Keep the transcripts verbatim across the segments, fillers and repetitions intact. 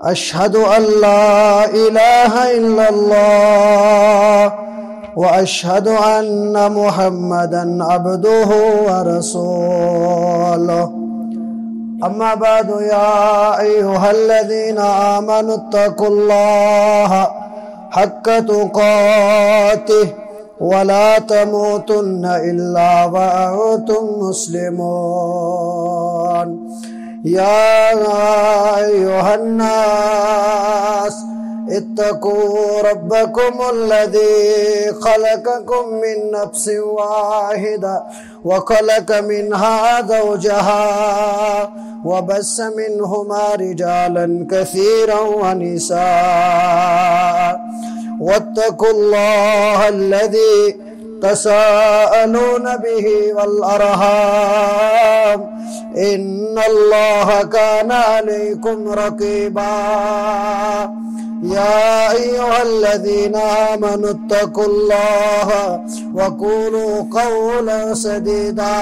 أشهد أن لا إله إلا الله وأشهد أن محمدا عبده ورسوله. أما بعد، يا أيها الذين آمنوا اتقوا الله حق تقاته ولا تموتن إلا وأنتم مسلمون. يا أيها الناس اتقوا ربكم الذي خلقكم من نفس واحدة وخلق منها زوجها وبث منهما رجالا كثيرا ونساء واتقوا الله الذي تساءلون به والأرحام إن الله كان عليكم رقيبا. يا أيها الذين آمنوا اتقوا الله وقولوا قولا سديدا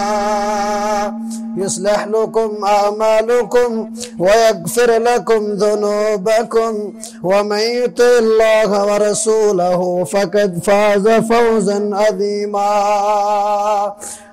يصلح لكم أعمالكم ويغفر لكم ذنوبكم ومن يطع الله ورسوله فقد فاز فوزا عظيما.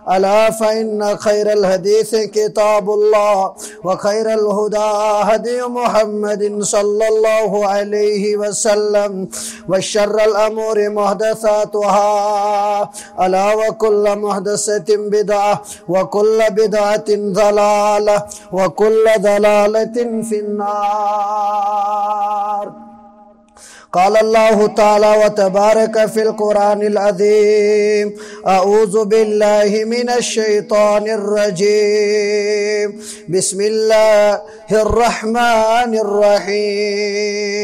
ألا فإن خير الحديث كتاب الله وخير الهدى هدي محمد صلى الله عليه وسلم وشر الأمور محدثاتها ألا وكل محدثة بدعة وكل بدعة ضلالة وكل ضلالة في النار. قال الله تعالى وتبارك في القرآن العظيم: أعوذ بالله من الشيطان الرجيم. بسم الله الرحمن الرحيم.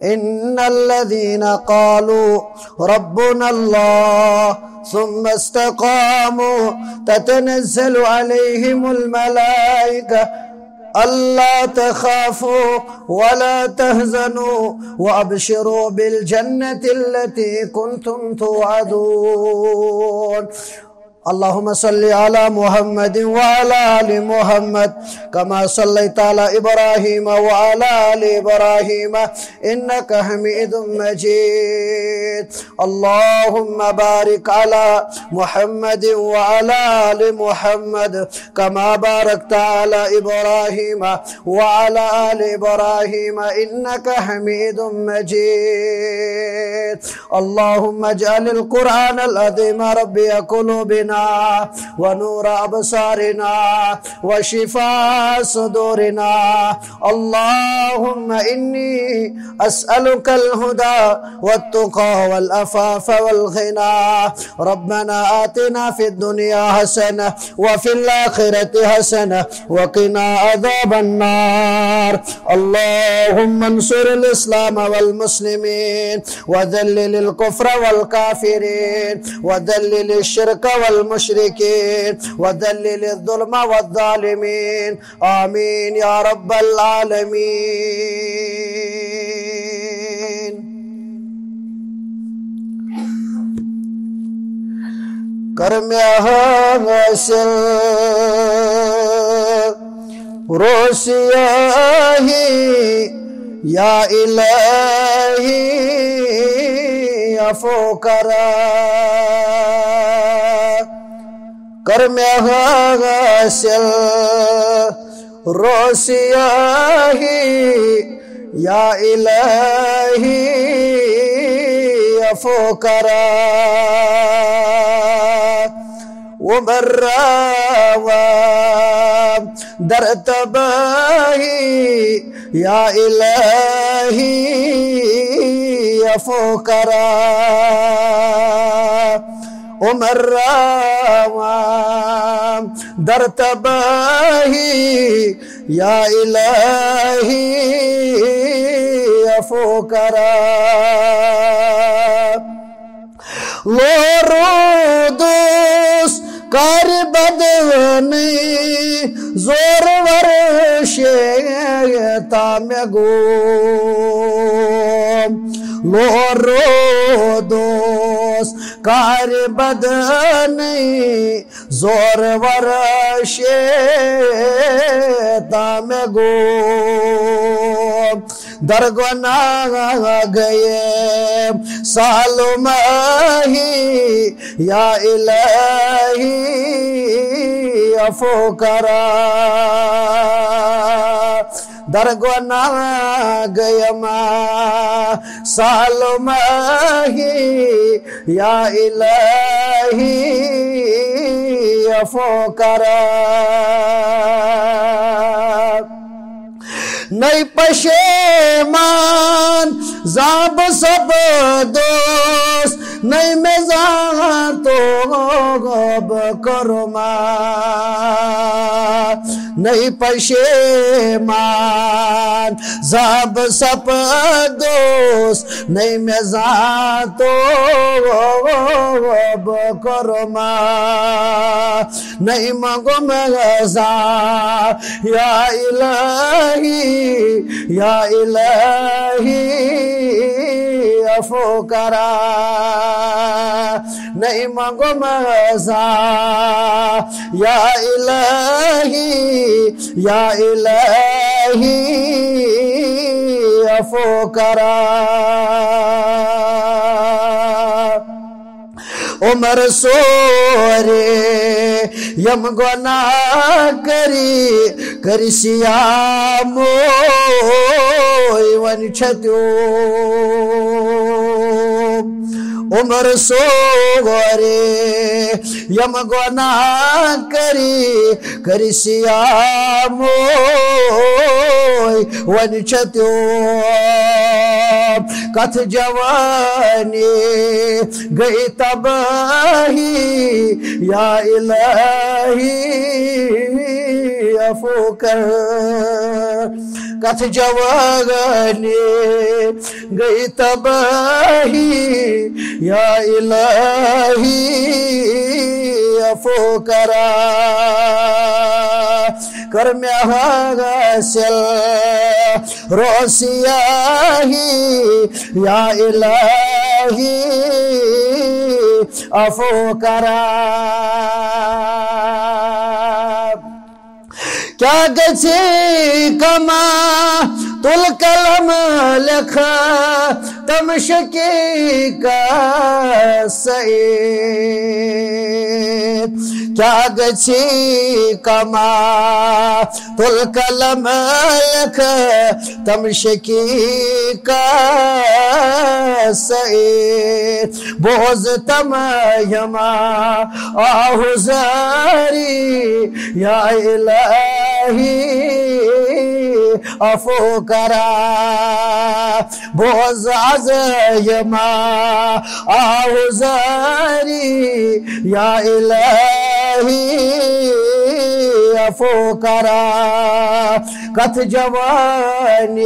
إن الذين قالوا ربنا الله ثم استقاموا تتنزل عليهم الملائكة ألا تخافوا ولا تحزنوا وأبشروا بالجنة التي كنتم توعدون. اللهم صل على محمد وعلى آل محمد كما صليت على إبراهيم وعلى آل إبراهيم إنك حميد مجيد. اللهم بارك على محمد وعلى آل محمد كما باركت على إبراهيم وعلى آل إبراهيم إنك حميد مجيد. اللهم اجعل القرآن العظيم ربيع قلوبنا ونور أبصارنا وشفاء صدورنا. اللهم إني أسألك الهدى والتقى والعفاف والغنى. ربنا آتنا في الدنيا حسنة وفي الآخرة حسنة وقنا عذاب النار. اللهم انصر الإسلام والمسلمين وذلل الكفر والكافرين وذلل الشرك والمشركين وذلل الظلم والظالمين. آمين يا رب العالمين. کر مےٚ حٲصِل روسیاہی یا الہی عفو کرا۔ کر مےٚ حٲصِل روسیاہی یا الہی عفو کرا۔ عمر راوا در تباہی یا الہی عفو کرا۔ عمر راوا در تباہی یا الہی عفو کرا۔ لو رودس کار بدونی زور ور شیطان مےٚ گوم۔ لو رودس کارِ بدنٕے زورور شیطان مےٚ گوٚو۔ درگۄناہ گٔیے سالماہی، یا الہی عفو کرا۔ درگۄناہ گٔیم سالماہی، یا الہی عفو کرا۔ نٔے پشیمان زانٛہہ بہٕ سپدوس، نٔے مےٚ زانٛہہ توبہٕ کوٚرما۔ نٔے پشیمان زانٛہہ بہٕ سپدوس، نٔے مےٚ زانٛہہ توبہٕ کوٚرما۔ نٔے منٛگُم زانٛہہ، یا الہی، یا الہی عفو کرا۔ نٔے منٛگُم زانٛہہ، یا الہی، یا الہی عفو کرا۔ عمر سورے یم گناہ کری، کری سیامو ون چھتیو۔ عمر سورے یم گناہ کری، کری سیامو ون چھتیو۔ کتھ جوانی گئی تباہی، یا الہی عفو کر۔ کتھ جوانی گئی تباہی، یا الہی عفو کرا۔ کر مےٚ حاصل روسیاہی، یا الہی عفو کرا۔ کیا گژھِ کما تُل قلم لیکھا تم شقیقہ سعید۔ کیا گژھِ کما تُل قلم لیکھا تم شقیقہ سعید۔ بوز تم یما آہوزاری، یا الہی عفو کرا۔ بوز از یما آہوزاری، یا الہی عفو کرا۔ کتھ جوانی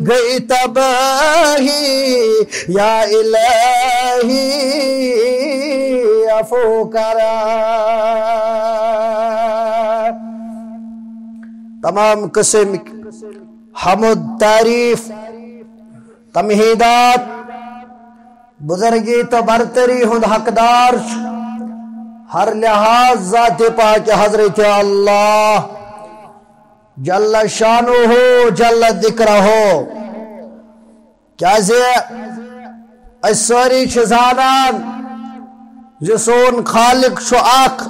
گئی تباہی، یا الہی عفو کرا۔ تمام قسم حمد، تعریف، تمہیدات، بزرگی تو برتری ہند حقدار چھ ہر لحاظ ذات پاک حضرت اللہ جل شانہ، جل ذکرہ۔ کیازِ أسۍ سٲری چھِ زانان زِ سون خالق چھُ اکھ،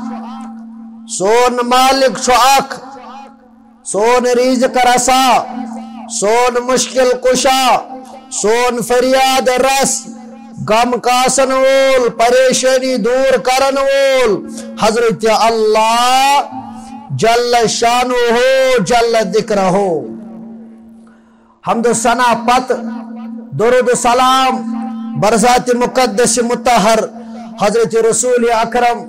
سون مالک چھُ اکھ، سون رزق رسا، سون مشکل کشا، سون فریاد رس، غم کاسن وول، پریشانی دور کرن وول حضرت اللہ جل شانہ، جل ذکرہ۔ حمد و ثنا پتہٕ درود و سلام بر ذات مقدس مطہر حضرت رسول اکرم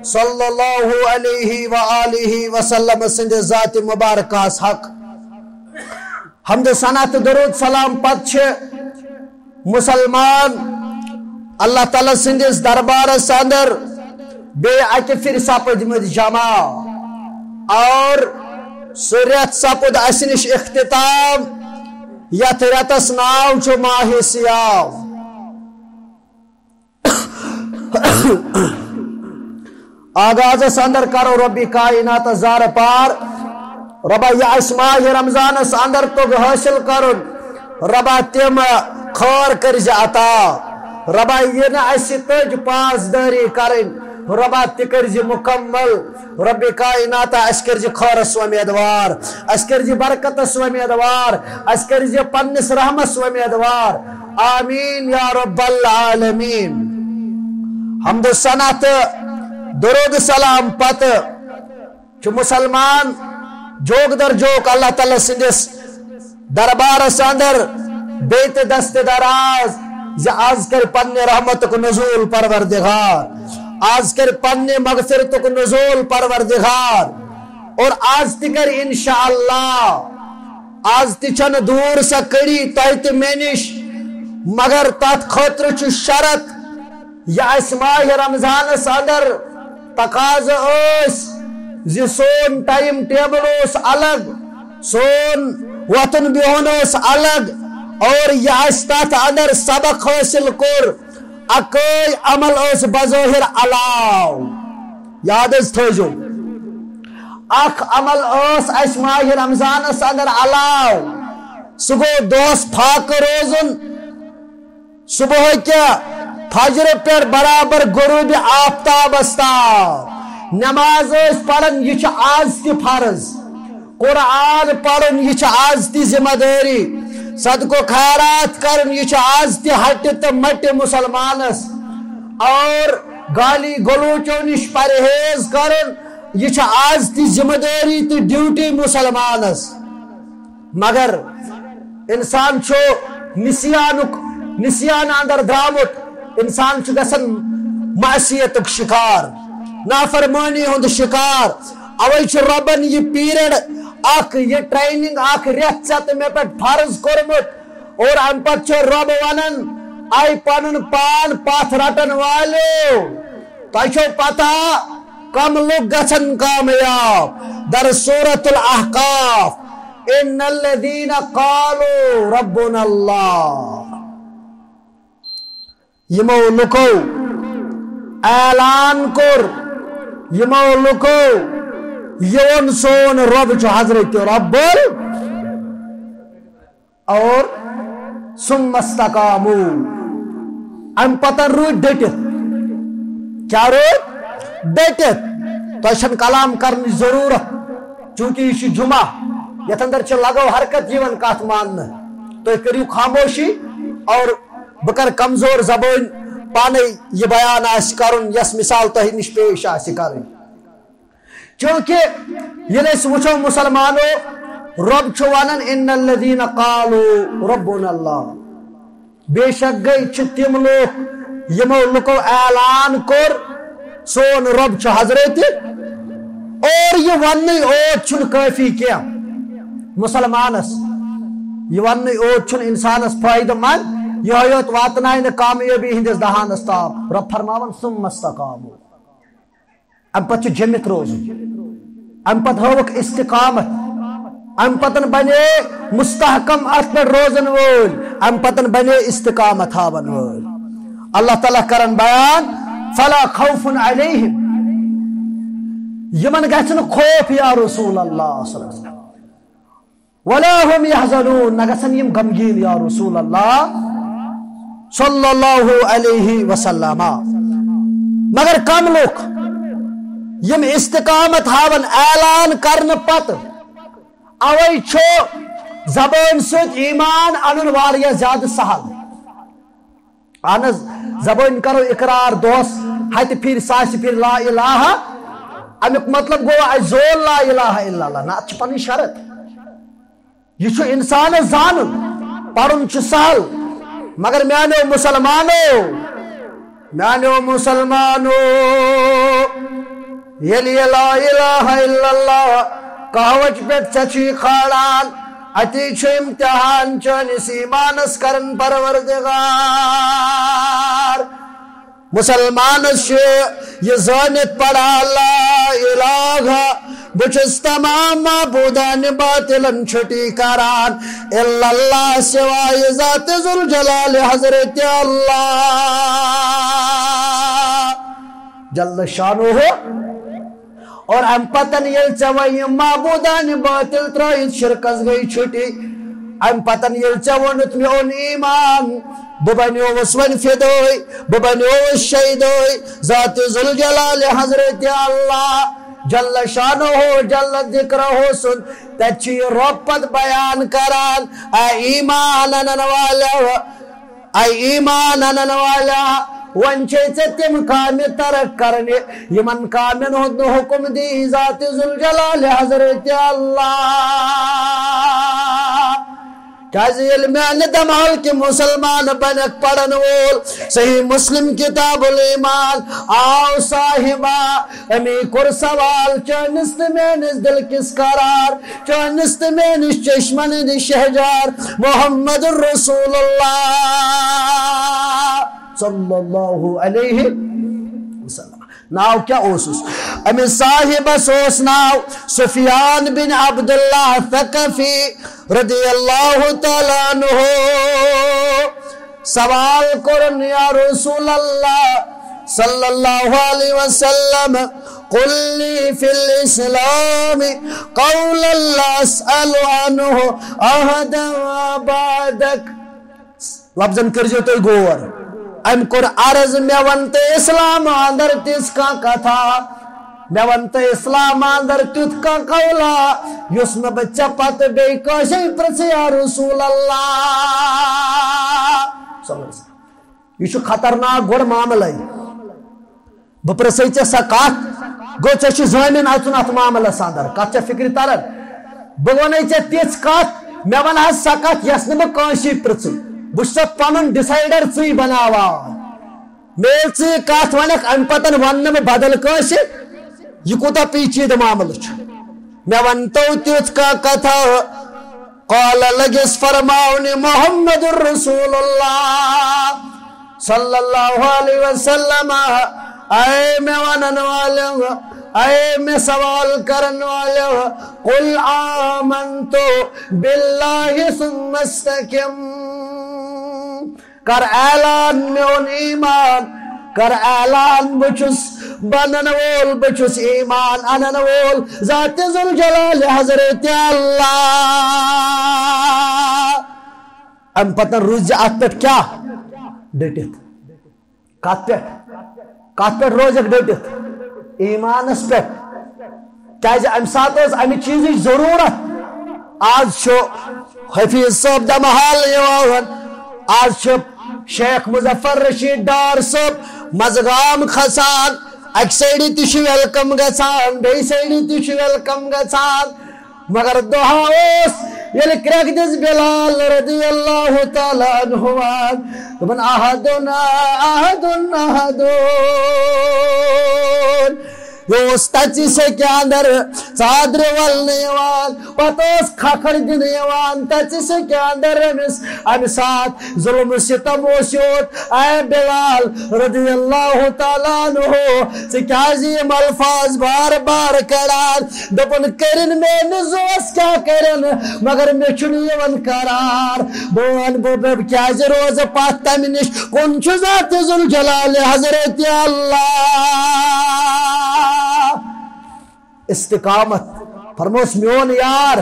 صلی اللہ علیہ و آلہ وسلم سٕنٛدِ ذات مبارکس حق۔ حمد و ثنا تہٕ درود سلام پتہٕ چھِ مسلمان اللہ تعالیٰ سٕنٛدِس دربارس اندر بیٚیہِ اکہِ پھِرِ سپٕدمٕتۍ جمع، اور سُہ رٮ۪تھ سپُد اسہِ نِش اختتام، یتھ رٮ۪تس ناو چھُ ماہِ صیام۔ آغازس اندر کرو ربِ کائنات زارٕ پار۔ رۄبا، یہِ اسہِ ماہِ رمضانس اندر توٚگ حٲصِل کرُن، رۄبا، تِم خٲر کٔرزِ عطا۔ رۄبا، یہِ نہٕ اسہِ تٔج پاسدٲری کرٕنۍ، رۄبا، تہِ کٔرزِ مکمل۔ ربِ کائنات، اسہِ کٔرزِ خٲرس وۄمیدوار، اسہِ کٔرزِ برکتس وۄمیدوار، اسہِ کٔرزِ پننِس رحمس وۄمیدوار۔ آمین یا رب العالمین۔ حمد و ثنا تہٕ درود سلام پتہٕ چھُ مسلمان جوک در جوک اللہ تعالیٰ سٕنٛدِس دربارس اندر بیٚیہِ تہِ دست دراز زِ از کر پننہِ رحمتُک نزول پروردگار، از کر پننہِ مغفرتُک نزول پروردگار، اور از تہِ کر انشاءاللہ۔ از تہِ چھنہٕ دوٗر سۄ کڑی تۄہہِ تہٕ مےٚ نِش، مگر تتھ خٲطرٕ چھُ شرط، یہِ اسہِ ماہِ رمضانس اندر تقاضہٕ ٲسۍ زِ سون ٹائم ٹیبل اوس الگ، سون وۄتھُن بِہُن اوس الگ، اور یہِ اسہِ تتھ اندر سبق حٲصِل کوٚر، اکٲے عمل اوس بظٲہر علاو۔ یاد حظ تھٲیزیو، اکھ عمل اوس اسہِ ماہِ رمضانس اندر علاو، سُہ گوٚو دۄہس فاقہٕ روزُن۔ صبح کہِ فجر پٮ۪ٹھ برابر غروب آفتابس تام نماز ٲسۍ پران، یہِ چھُ آز تہِ فرض۔ قرآن پرُن، یہِ چھِ آز تہِ ذمہ دٲری۔ صدقہٕ و خیرات کرُن، یہِ چھِ آز تہِ ہٹہِ تہٕ مٹہِ مسلمانس۔ اور گالی گلوچو نِش پرہیز کرُن، یہِ چھِ آز تہِ ذمہ دٲری تہٕ ڈیوٹی مسلمانس۔ مگر انسان چھُ نسیانُک، نسیان اندر درامُت، انسان چھُ گژھان معصیتُک شکار، نافرمٲنی ہُنٛد شکار۔ اوے چھُ رۄبن یہِ پیریڈ اکھ، یہِ ٹریننگ اکھ رٮ۪تھ ژےٚ تہٕ مےٚ پٮ۪ٹھ فرض کوٚرمُت۔ اور امہِ پتہٕ چھُ رۄب ونان، اے پنُن پان پتھ رٹن والیو، تۄہہِ چھو پتہ کم لُکھ گژھن کامیاب؟ در سورۃ الاحقاف، ان الذین قالوا ربنا اللہ۔ یِمو لُکو اعلان کوٚر، یِمو لُکو یہِ ووٚن، سون رۄب چھُ حضرت رب ال-، اور ثم استقاموا، امہِ پتن روٗدۍ ڈٔٹِتھ۔ کیٛاہ روٗدۍ؟ ڈٔٹِتھ۔ تۄہہِ چھَنہٕ کلام کرنٕچ ضروٗرت، چوٗنٛکہِ یہِ چھُ جمعہ، یتھ اندر چھِ لغو حرکت یِوان کتھ ماننہٕ۔ تُہۍ کٔرِو خاموشی اور بہٕ کرٕ کمزور زبٲنۍ پانے یہِ بیان آسہِ کرُن، یۄس مثال تۄہہِ نِش پیش آسہِ کرٕنۍ۔ چونکہ ییٚلہِ أسۍ وٕچھو مسلمانو، رۄب چھُ ونان، ان الذین قالوا ربنا اللہ، بے شک گٔے چھِ تِم لوٗکھ یِمو لُکو اعلان کوٚر، سون رۄب چھُ حضرت، اور یہِ وننٕے اوت چھُنہٕ کٲفی کینٛہہ مسلمانس، یہِ وننٕے اوت چھُنہٕ انسانس فٲیدٕ مند، یِہوٚے یوت واتناے نہٕ کامیٲبی ہٕنٛدِس دہانس تام۔ رۄب فرماوان، ثم استقاموا۔ امہِ پتہٕ چھُ جٔمِتھ روزُن، امہِ پتہٕ ہٲوٕکھ استقامت، امہِ پتہٕ بنے مستحکم اتھ پٮ۪ٹھ روزن وٲلۍ، امہِ پتہٕ بنے استقامت ہاون وٲلۍ۔ اللہ تعالیٰ کرن بیان، فلا خوف علیہم، یِمن گژھِ نہٕ خوف یا رسول اللہ صلی اللہ علیہ وسلم۔ ولا هم يحزنون، نہ گژھن یِم غمگیٖن یا رسول اللہ صلی اللہ علیہ وسلم۔ مگر کم لُکھ یِم استقامت ہاون اعلان کرنہٕ پتہٕ، اوے چھُ زبٲنۍ سۭتۍ ایمان انُن واریاہ زیادٕ سہل۔ اہن حظ، زبٲنۍ کرو اقرار دۄہس ہتہِ پھِرِ، ساسہِ پھِرِ لا الہ۔ امیُک مطلب گوٚو، اسہِ زول لا الہ الا اللہ۔ نہ، اتھ چھِ پنٕنۍ شرط۔ یہِ چھُ انسانس زانُن۔ پرُن چھُ سہل، مگر میانیو مسلمانو، میانیو مسلمانو، ییٚلہِ یہِ لا الہ الا اللہ قہوچ پٮ۪ٹھ ژےٚ چھُے کھالان، اتی چھُ امتحان چٲنِس ایمانس کران پروردگار۔ مسلمانس چھُ یہِ زٲنِتھ پران، لا الہ، بہٕ چھُس تمام معبودان باطلن چھُٹی کران، الا اللہ، سوائے ذات ذوالجلال حضرت اللہ۔ جل شانہ۔ اور امہِ پتن ییٚلہِ ژےٚ وۄنۍ یِم معبوٗدانہِ باطل ترٲیِتھ شرکس گٔے چھُٹی، امہِ پتن ییٚلہِ ژےٚ ووٚنُتھ میون ایمان، بہٕ بنیووُس وۄنۍ فدٲے، بہٕ بنیووُس شیدٲے ذات ذوالجلال حضرت اللہ جل شانہ جل ذکرہ سُنٛد، تتہِ چھُ یہِ رۄب پتہٕ بیان کران، اے ایمان انن والٮ۪و، اے ایمان انن والا، وۄنۍ چھے ژےٚ تِم کامہِ ترک کرنہِ، یِمن کامٮ۪ن ہُنٛد نہٕ حُکم دی ذات ذوالجلال حضرت اللہ۔ کیازِ ییٚلہِ میانہِ دمال کہِ مسلمان بنکھ پرن وول، صحیح مسلم کتاب الایمان، آو صاحبہ، امی کوٚر سوال چٲنِس تہٕ میٲنِس دِل کِس قرار، چٲنِس تہٕ میٲنِس چشمن ہٕنٛدِ شہجار محمد رسول اللہ صلی اللہ علیہ وسلم۔ ناو کیٛاہ اوسُس؟ أمِس صاحبس اوس ناو سفیان بن عبداللہ ثقفی رضی اللہ تعالیٰ عنہ۔ سوال کوٚرُن، یا رسول اللہ صلی اللہ علیہ وسلم، قل لی فی الاسلام قولا لا اسأل عنہ احدا بعدک۔ لفظن کٔرزیو تُہۍ غور۔ أمۍ کوٚر عرض، مےٚ وَن تہٕ اسلام اندر تِژھ کانٛہہ کتھا، مےٚ وَن تہٕ اسلام اندر تیُتھ کانٛہہ قولا، یُس نہٕ بہٕ ژےٚ پتہٕ بیٚیہِ کٲنٛسے پرژھٕ، یا رسول اللہ صلی اللہ علیہ وسلم۔ یہِ چھُ خطرناک گۄڈٕ معاملے۔ بہٕ پرژھے ژےٚ سۄ کتھ، گوٚو ژےٚ چھُ زٲمِن اژُن اتھ معاملس اندر، کتھ چھےٚ فکرِ تران؟ بہٕ ونے ژےٚ تِژھ کتھ، مےٚ ون حظ سۄ کتھ یۄس نہٕ بہٕ کٲنٛسی پرژھٕ۔ بہٕ چھُسے پنُن decider، ژٕے بناوان۔ مےٚ ییٚلہِ ژٕ یہِ کتھ ونکھ، امہِ پتن ونہٕ نہٕ بہٕ بدل کٲنٛسہِ۔ یہِ کوٗتاہ پیچیدٕ معاملہٕ چھُ۔ مےٚ ونتو تیُتھ کانٛہہ کتھا۔ قال، لگس فرماونہِ محمد رسول اللہ صلی اللہ علیہ وسلم، اے مےٚ ونن والٮ۪و، اے مےٚ سوال کرن والٮ۪و، قل آمنت باللہ ثم استقم۔ کر اعلان میون ایمان، کر اعلان بہٕ چھُس بنن وول، بہٕ چھُس ایمان انن وول ذات ذوالجلال حضرت اللہ۔ امہِ پتہٕ روٗزِ اتھ پٮ۪ٹھ کیٛاہ؟ ڈٔٹِتھ۔ کتھ پٮ۪ٹھ؟ کتھ پٮ۪ٹھ روزکھ ڈٔٹِتھ؟ ایمانس پٮ۪ٹھ۔ کیازِ امہِ ساتہٕ ٲس امہِ چیٖزٕچ ضروٗرت۔ آز چھُ حفیظ صٲب دمحال یِوان، آز چھُ شیخ مظفر رشید ڈار صٲب مزگام کھسان، اکہِ سایڈٕ تہِ چھُ welcome گژھان، بیٚیہِ سایڈٕ تہِ چھُ welcome گژھان۔ مگر دۄہا اوس ییٚلہِ کرٛٮ۪کھ دِژ بلال رضی اللہ تعالیٰ عنہ وان، دوٚپُن، احدن، احدن، احدن۔ یہِ اوس تَژِ سیٚکہِ اندر ژادرِ ولنہٕ یِوان، پتہٕ اوس کھکھر دِنہٕ یِوان تَژِ سیٚکہِ اندر أمِس۔ اَمہِ ساتہٕ ظلم و ستم اوس یوت۔ اے بلال رضی اللہ تعالیٰ عنہ، ژٕ کیازِ یِم الفاظ بار بار کڑان؟ دوٚپُن، کٔرِن میٲنِس زُوَس کیٛاہ کٔرِن، مگر مےٚ چھُنہٕ یِوان قرار۔ بہٕ وَنہٕ، بہٕ، بہٕ کیازِ روزٕ پَتھ تَمہِ نِش؟ کُن چھُ ذات ذوالجلال حضرت اللہ۔ استقامت۔ فرموس، میون یار،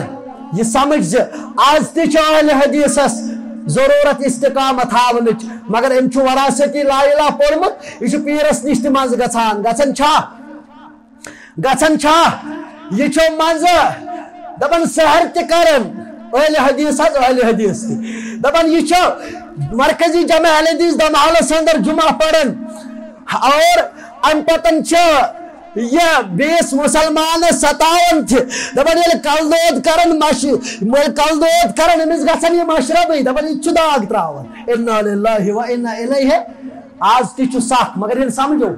یہِ سمجھ زِ آز تہِ چھِ اہل حدیثس ضرورت استقامت ہاونٕچ، مگر أمۍ چھُ وراثتی لا الہ پوٚرمُت، یہِ چھُ پیٖرس نِش تہِ منٛزٕ گژھان۔ گژھان چھا؟ گژھان چھا؟ یہِ چھُ منٛزٕ دپان سحر تہِ کران اہل حدیث حظ، اہل حدیث تہِ۔ دپان یہِ چھُ مرکزی جمع اہل حدیث دمحالس اندر جمعہ پران اور امہِ پتن چھِ یہِ بیٚیِس مسلمانس ستاوان تہِ۔ دپان ییٚلہِ کلہٕ دود کران مش-، ییٚلہِ کلہٕ دود کران أمِس گژھان یہِ مشربٕے، دپان یہِ تہِ چھُ داغ تراوان۔ انا للہ و انا الیہ۔ آز تہِ چھُ سخ، مگر ییٚلہِ سمجھو،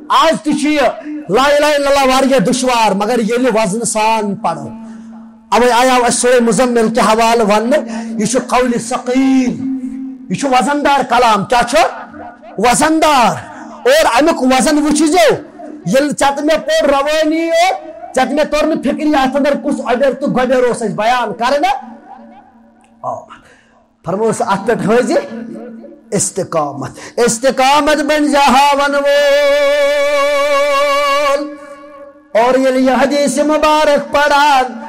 آز تہِ چھُ یہِ لا الہ الا اللہ واریاہ دُشوار، مگر ییٚلہِ وزنہٕ سان پرو۔ اوے آیاو اسہِ سورہ مزمل کہِ حوالہٕ وننہٕ، یہِ چھُ قول ثقیل، یہِ چھُ وزن دار کلام۔ کیٛاہ چھُ؟ وزن دار۔ اور امیُک وزن وٕچھزیو، ییٚلہِ ژےٚ تہٕ مےٚ پوٚر روٲنی یوت، ژےٚ تہٕ مےٚ توٚر نہٕ فکری اتھ اندر کُس اۄبیر تہٕ گۄبیر اوس اسہِ بیان کرنہٕ۔ آ۔ فرموس اتھ پٮ۪ٹھ حٲضِر، استقامت، استقامت بن جا ہاون وول۔ اور ییٚلہِ یہِ حدیث مبارک پران،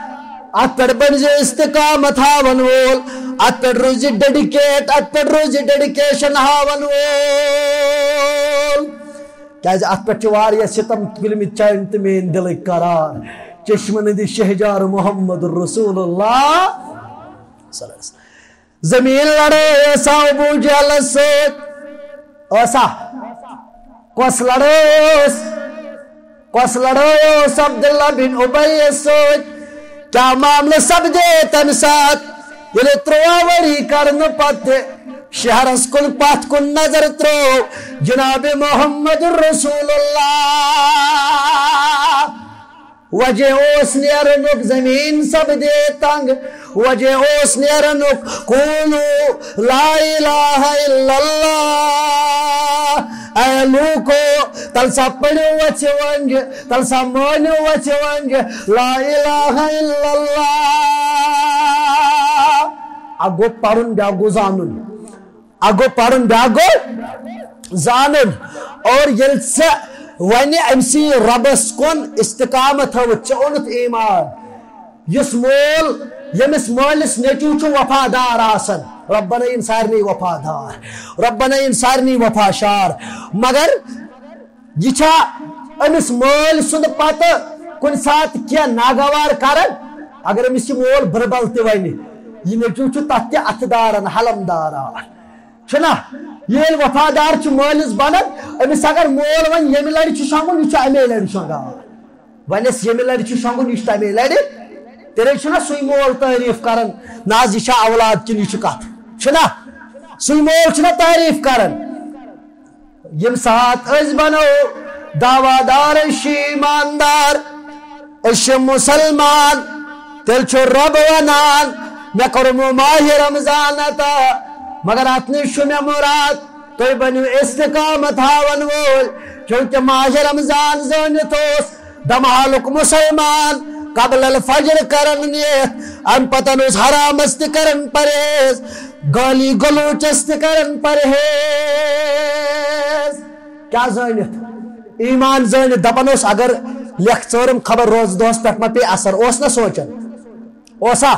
اتھ پٮ۪ٹھ بن زِ استقامت ہاون وول، اتھ پٮ۪ٹھ روٗزِ ڈیڈیکیٹ، اتھ پٮ۪ٹھ روٗزِ ڈیڈیکیشن ہاون وول۔ کیازِ اتھ پٮ۪ٹھ چھِ واریاہ ستم تُلمٕتۍ چانہِ تہٕ میٲنۍ دِلٕکۍ قرار۔ چشمن ہٕنٛدِ شہجار محمد رسول اللہ صلی اللہ علیہ وسلم۔ زمین لڑٲے ٲسا ابو جہلس سۭتۍ؟ ٲسا؟ کۄس لڑٲے ٲس؟ کۄس لڑٲے ٲس عبداللہ بن ابیَس سۭتۍ؟ کیٛاہ معاملہٕ سپدے تمہِ ساتہٕ، ییٚلہِ ترٛواہ ؤری کرنہٕ پتہٕ شہرس کُن پتھ کُن نظر ترٛوو جناب محمد رسول اللہ؟ وجہ اوس نیرنُک، زمین سپدے تنگ۔ وجہ اوس نیرنُک، قولوا لا الہ الا اللہ۔ اے لوٗکو، تل سا پٔرِو وژھِ ونجہِ، تل سا مٲنِو وژھِ ونجہِ، لا الہ الا اللہ۔ اکھ گوٚو پرُن، بیٛاکھ گوٚو زانُن۔ اکھ گوٚو پرُن، بیٛاکھ گوٚو زانُن۔ اور ییٚلہِ ژےٚ وۄنۍ أمۍ سٕے رۄبس کُن استقامت تھٲوٕتھ، ژےٚ اوٚنُتھ ایمان۔ یُس مول، ییٚمِس مٲلِس نیٚچوٗ چھُ وفادار آسان، رۄب بنٲیِن سارنٕے وفادار، رۄب بنٲیِن سارنٕے وفاشار۔ مگر یہِ چھا أمِس مٲلۍ سُنٛد پتہٕ کُنہِ ساتہٕ کینٛہہ ناگوار کران؟ اگر أمِس یہِ مول بُرٕ بل تہِ ونہِ، یہِ نیٚچوٗ چھُ تتھ تہِ اتھٕ داران، حلم داران۔ چھُنہ؟ ییٚلہِ وفادار چھُ مٲلِس بنان، أمِس اگر مول وۄنۍ ییٚمہِ لڑِ چھُ شۄنٛگُن، یہِ چھُ امے لڑِ شۄنٛگان۔ وۄنۍ یس ییٚمہِ لڑِ چھُ شۄنٛگُن، یہِ چھُ تمے لڑِ۔ تیٚلے چھُنہ سُے مول تعریف کران، نہ حظ، یہِ چھا اولاد کِنہٕ یہِ چھُ کتھ؟ چھُنہ؟ سُے مول چھُنہ تعریف کران۔ ییٚمہِ ساتہٕ أسۍ بنو دعویٰ دار، أسۍ چھِ ایماندار، أسۍ چھِ مسلمان، تیٚلہِ چھُ رب ونان، مےٚ کوٚرمو ماہِ رمضان عطا، مگر اتھ نِش چھُ مےٚ مراد، تُہۍ بٔنِو استقامت ہاون وٲلۍ، چونکہ ماہِ رمضان زٲنِتھ اوس دمحالُک مسلمان قبل الفجر کرن نیت، امہِ پتن اوس حرامس تہِ کرن پرہیز، گالی گلوچس تہِ کرن پرہیز۔ کیا زٲنِتھ؟ ایمان زٲنِتھ دپان اوس، اگر لیکھ ژٲرم، خبر روزٕ دۄہس پٮ۪ٹھ ما پیٚیہِ اثر، اوس نہ سونچان؟ اوسا؟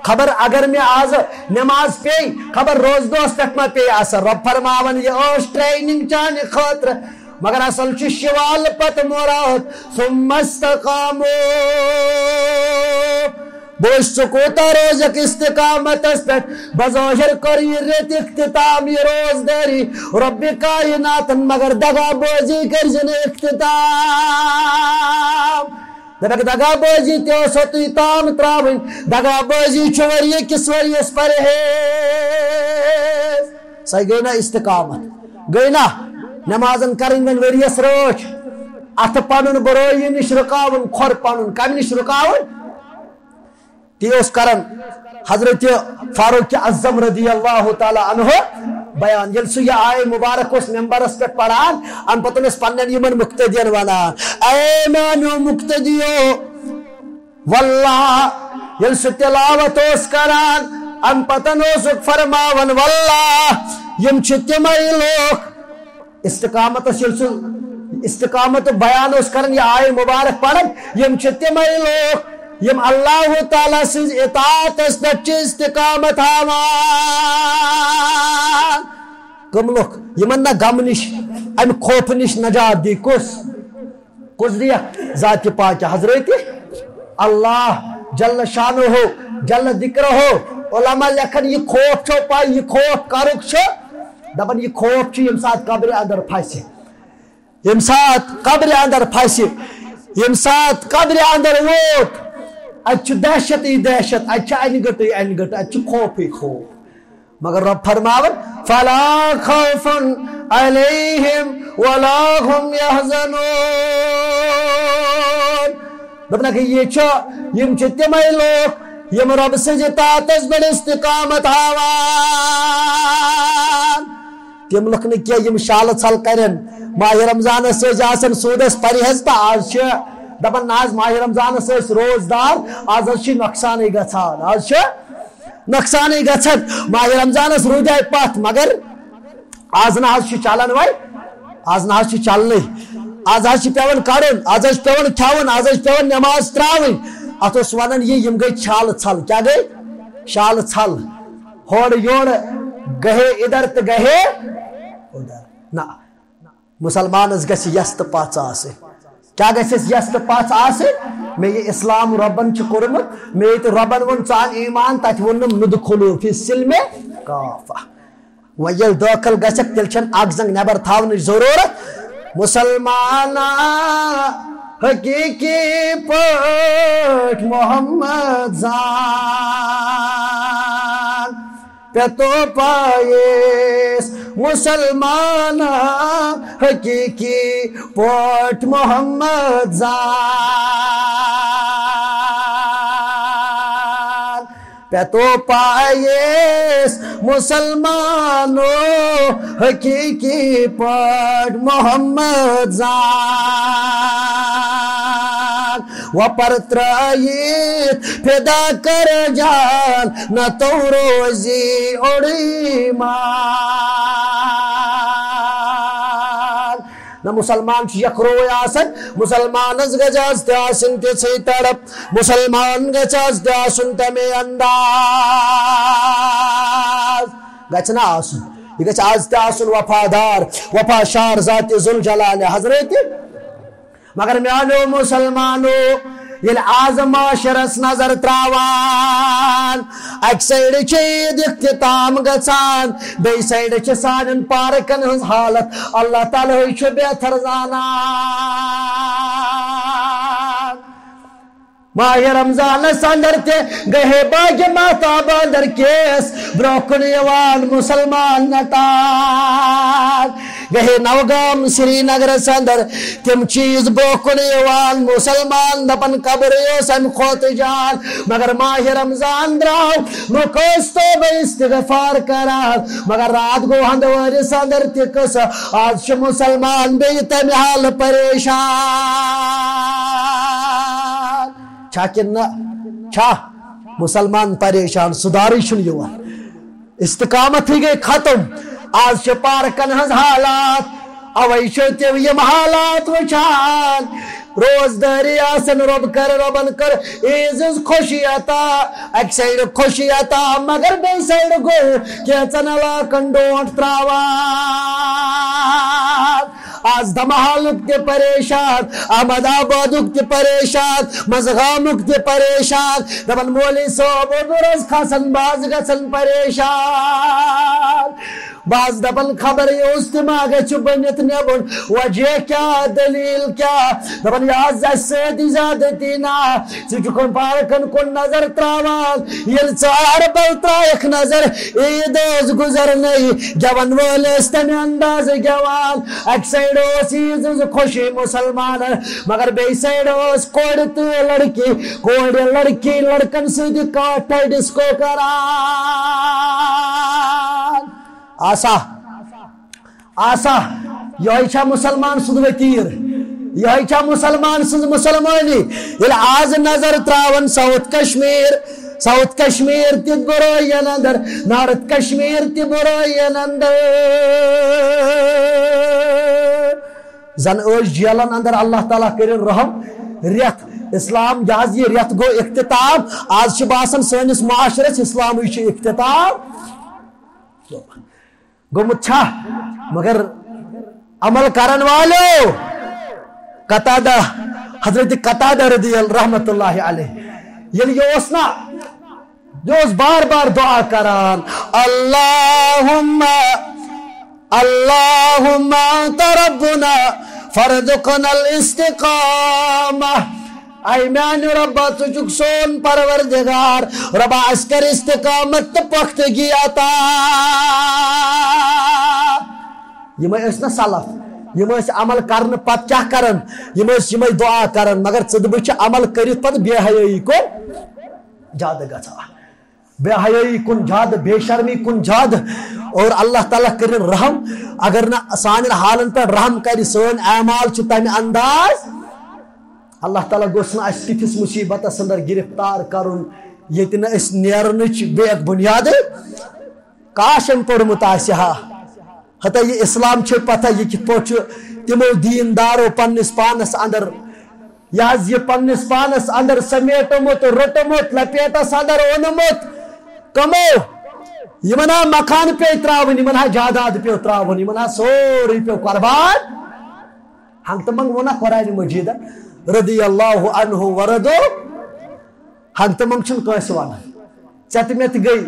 خبر اگر مےٚ آز نماز پیٚیہِ، خبر روزٕ دۄہس پٮ۪ٹھ ما پیٚیہِ اثر؟ رۄب فرماوان، یہِ ٲس ٹریننگ چانہِ خٲطرٕ، مگر اصل چھُ شوال پتہٕ مراد۔ ثم استقاموا۔ بوز، ژٕ کوٗتاہ روزکھ استقامتس پٮ۪ٹھ؟ بظٲہر کٔر یہِ رٮ۪تھ اختتام، یہِ روزدٲری رۄبِ کائناتن، مگر دغا بٲزی کٔرۍ زِ نہٕ اختتام۔ دپکھ، دغا بٲزی تہِ ٲسو تُہۍ تام ترٛاوٕنۍ، دغا بٲزی چھُ ؤریہِ کِس ؤریَس پرہیز۔ سۄ گٔے نہ استقامت، گٔے نہ نمازن کرٕنۍ وۄنۍ ؤریَس رٲچھ، اتھٕ پنُن برٲیی نِش رُکاوُن، کھۄر پنُن کمہِ نِش رُکاوُن؟ تی اوس کران حضرت فاروق اعظم رضی اللہ تعالیٰ عنہ بیان۔ ییٚلہِ سُہ یہِ آیہِ مبارک اوس ممبرس پٮ۪ٹھ پران، امہِ پتہٕ اوس پننٮ۪ن یِمن مقتدین ونان، اے میانیو مقتدیو، واللہ، ییٚلہِ سُہ تلاوت اوس کران، امہِ پتن اوسُکھ فرماوان، واللہ، یِم چھِ تِمے لوٗکھ، استقامتس ییٚلہِ سُہ استقامت بیان اوس کران، یہِ آیہِ مبارک پران، یِم چھِ تِمے لوٗکھ، یِم اللہ تعالیٰ سٕنٛز اطاعتس پٮ۪ٹھ چھِ استقامت ہاوان۔ کٕم لُکھ؟ یِمن نہ غم نِش، امہِ خوفہٕ نِش نجات دی۔ کُس؟ کُس دِیَکھ؟ ذاتِ پاکہِ حضرت اللہ جل شانہ، جل ذکرہ۔ علماء لیکھن، یہِ خوف چھو پاے، یہِ خوف کرُک چھُ؟ دپان، یہِ خوف چھُ ییٚمہِ ساتہٕ قبرِ اندر پھسہِ، ییٚمہِ ساتہٕ قبرِ اندر پھسہِ، ییٚمہِ ساتہٕ قبرِ اندر ووت، اتہِ چھُ دہشتٕے دہشت، اتہِ چھُ انہِ گٔٹٕے انہِ گٔٹ، اتہِ چھُ خوفٕے خوف۔ مگر رب فرماوان، فلا خوف علیہم ولا هم یحزنون۔ دوٚپنکھ، یہِ چھُ، یِم چھِ تِمے لوٗکھ، یِم رب سٕنٛزِ طاعتس پٮ۪ٹھ استقامت ہاوان۔ تِم لُکھ نہٕ کینٛہہ، یِم شالہٕ ژھل کرن۔ ماہِ رمضانس سۭتۍ آسن سوٗدس پرہیز، تہٕ آز چھِ دپان، نہ حظ، ماہِ رمضانس ٲسۍ روزدار، آز حظ چھِ نۄقصانٕے گژھان، آز چھِ نۄقصانٕے گژھان۔ ماہِ رمضانس روٗدے پتھ، مگر آز نہ حظ چھُ چلان وۄنۍ، آز نہ حظ چھُ چلنٕے۔ آز حظ چھُ پٮ۪وان کَڑُن، آز حظ چھُ پٮ۪وان کھٮ۪وُن، آز حظ چھُ پٮ۪وان نٮ۪ماز ترٛاوٕنۍ۔ اَتھ اوس وَنان یہِ، یِم گٔے چھالہٕ ژھل۔ کیٛاہ گٔے؟ شالہٕ ژھل۔ ہورٕ یورٕ، گٔہے اِدھر تہٕ گٔہے اُدھر۔ نہ، مُسلمانَس گژھِ یَس تہٕ پَژھ آسٕنۍ۔ کیٛاہ گژھٮ۪س یَس تہٕ پَژھ آسٕنۍ؟ مےٚ یہِ اِسلام رۄبَن چھُ کوٚرمُت، مےٚ ییٚتہِ رۄبَن ووٚن، "ژٕ اَن ایٖمان"، تَتہِ ووٚنُن، "ندخلوا فی السلم کافہ"۔ وۄنۍ ییٚلہِ دٲخل گژھکھ، تیٚلہِ چھَنہٕ اکھ زنگ نٮ۪بر تھاونٕچ ضروٗرت۔ مُسلمانا حقیٖقی پٲٹھۍ محمد زان، پٮ۪تو پاییس۔ مُسلمانا حقیٖقی پٲٹھۍ محمد زان، پٮ۪تو پاییس مُسلمانو حقیٖقی پٲٹھۍ محمد زان۔ وۄپر ترٲیِتھ فدا کر جان، نہ تو روزی اوڑی مان۔ نہ، مُسلمان چھُ یکھروے آسان، مُسلمانس گژھِ آز تہِ آسٕنۍ تِژھٕے تڑپ، مُسلمان گژھِ آز تہِ آسُن تمے انداز۔ گژھِ نہ آسُن؟ یہِ گژھِ آز تہِ آسُن وفادار، وفا شار ذات ذوالجلال حضرت۔ مگر میانیو مُسلمانو، ییٚلہِ آز معاشرس نظر تراوان، اکہِ سایڈٕ چھِ عید اختتام گژھان، بیٚیہِ سایڈٕ چھِ سانٮ۪ن پارکن ہٕنٛز حالت اللہ تعالیٰ ہٕے چھُ بہتر زانان۔ ماہِ رمضانس اندر تہِ گٔے ہے باغِ مہتاب اندر کِس برونٛہہ کُن یِوان مُسلمان نٹان۔ گٔے ہے نوگام سرینگرس اندر تِم چیٖز برونٛہہ کُن یِوان، مُسلمان دپان قبرٕے اوس امہِ کھۄتہٕ جان۔ مگر ماہِ رمضان درٛاو، لُکھ ٲسۍ توبہٕ استغفار کران، مگر راتھ گوٚو ہندوٲرِس اندر تہِ قصہٕ، آز چھِ مُسلمان بیٚیہِ تمہِ حالہٕ پریشان۔ چھا کِنہٕ نہ؟ چھا؟ مُسلمان پریشان، سُدھارٕے چھُنہٕ یِوان، استقامتٕے گٔے ختم۔ آز چھِ پارکن ہٕنٛز حالات، اوے چھِو تِم یِم حالات وٕچھان۔ روزدٲری آسن، رۄب کر، رۄبن کٔر عیٖز ہٕنٛز خوشی عطا۔ اکہِ سایڈٕ خوشی عطا، مگر بیٚیہِ سایڈٕ گوٚو کینٛژن علاقن ڈونٛٹھ تراوان۔ آز دمحالُک تہِ پریشان، احمد آبادُک تہِ پریشان، منٛزگامُک تہِ پریشان۔ دپان مولوی صٲب اوٚدُر حظ کھسان، بہٕ حظ گژھان پریشان۔ بہٕ حظ دپان خبر یہِ اوس تہِ ما گژھِ بٔنِتھ نٮ۪بُن، وجہ کیٛاہ، دٔلیٖل کیٛاہ؟ دپان یہِ حظ اَسہِ سۭتۍ زیادتی نا۔ ژٕ چھُکھ پارکن کُن نظر تراوان، ییٚلہِ ژٕ اہربل ترایکھ نظر، عید ٲس گُزرنٕے، گٮ۪ون وٲلۍ ٲسۍ تمہِ اندازٕ گٮ۪وان۔ اکہِ سایڈٕ اوس عیٖد ہٕنٛز خوشی مُسلمانن، مگر بیٚیہِ سایڈٕ ٲس کورِ تہٕ لڑکی، کورِ لڑکی لڑکن سۭتۍ کاٹھے ڈسکو کران۔ آسا، آسا، یہے چھا مُسلمان سُنٛد وتیٖر؟ یہے چھا مُسلمان سٕنٛز مُسلمٲنی؟ ییٚلہِ آز نظر تراون ساؤتھ کشمیر، ساؤتھ کشمیر تہِ بُرٲیَن اندر، نارتھ کشمیر تہِ بُرٲیَن اندر۔ زن ٲسۍ جیلن اندر، اللہ تعالیٰ کٔرِن رحم، رٮ۪تھ اسلام، یہِ حظ یہِ رٮ۪تھ گوٚو اختتام۔ آز چھُ باسان سٲنِس معاشرس اسلامٕے چھُ اختتام گوٚمُت چھا؟ مگر عمل کرن والو، قتادہ، حضرت قتادہ رضی اللہ رحمت اللہ علیہ، ییٚلہِ یہِ اوس نا، یہِ اوس بار بار دعا کران، اللہم، اللہم انت ربنا فارزقنا الاستقامہ۔ اے میانہِ رۄبا، ژٕ چھُکھ سون پروردگار، رۄبا، اَسہِ کر استقامت تہٕ پختگی عطا۔ یِمے ٲسۍ نہ سلف، یِم ٲسۍ عمل کرنہٕ پتہٕ کیٛاہ کران؟ یِم ٲسۍ یِمے دعا کران، مگر ژٕ تہٕ بہٕ چھِ عمل کٔرِتھ پتہٕ بے حیٲیی کُن زیادٕ گژھان۔ بے حیٲیی کُن زیادٕ، بے شرمی کُن زیادٕ۔ اور اللہ تعالیٰ کٔرِن رحم، اگر نہٕ سانٮ۪ن حالن پٮ۪ٹھ رحم کرِ، سٲنۍ اعمال چھِ تمہِ انداز۔ اللہ تعالیٰ گوٚژھ نہٕ اسہِ تِتھِس مُصیبتس اندر گرفتار کرُن، ییٚتہِ نہٕ أسۍ نیرنٕچ بیٚیہِ اکھ بُنیادٕے۔ کاش أمۍ پوٚرمُت آسہِ ہا۔ ہتا یہ اسلام چھے پتہ، یہ کتھ پٲٹھۍ چھُ تِمو دیندارو پننِس پانس اندر، یہ حظ یہ پننِس پانس اندر سمیٹمُت، روٚٹمُت، لپیٹس اندر اونمُت۔ کمو؟ یمن ہا مکان پیٚیہِ تراوٕنۍ، یمن ہا جاداد پیٚو تراوُن، یمن ہا سورُے پیٚو قربان۔ ہنگ تہٕ منگ ووٚن قرآن مجیدن، رضی اللہ عنہ ورضو۔ ہنگ تہٕ منگ چھُنہٕ کٲنٛسہِ ونان۔ ژےٚ تہٕ مےٚ تہِ گٔے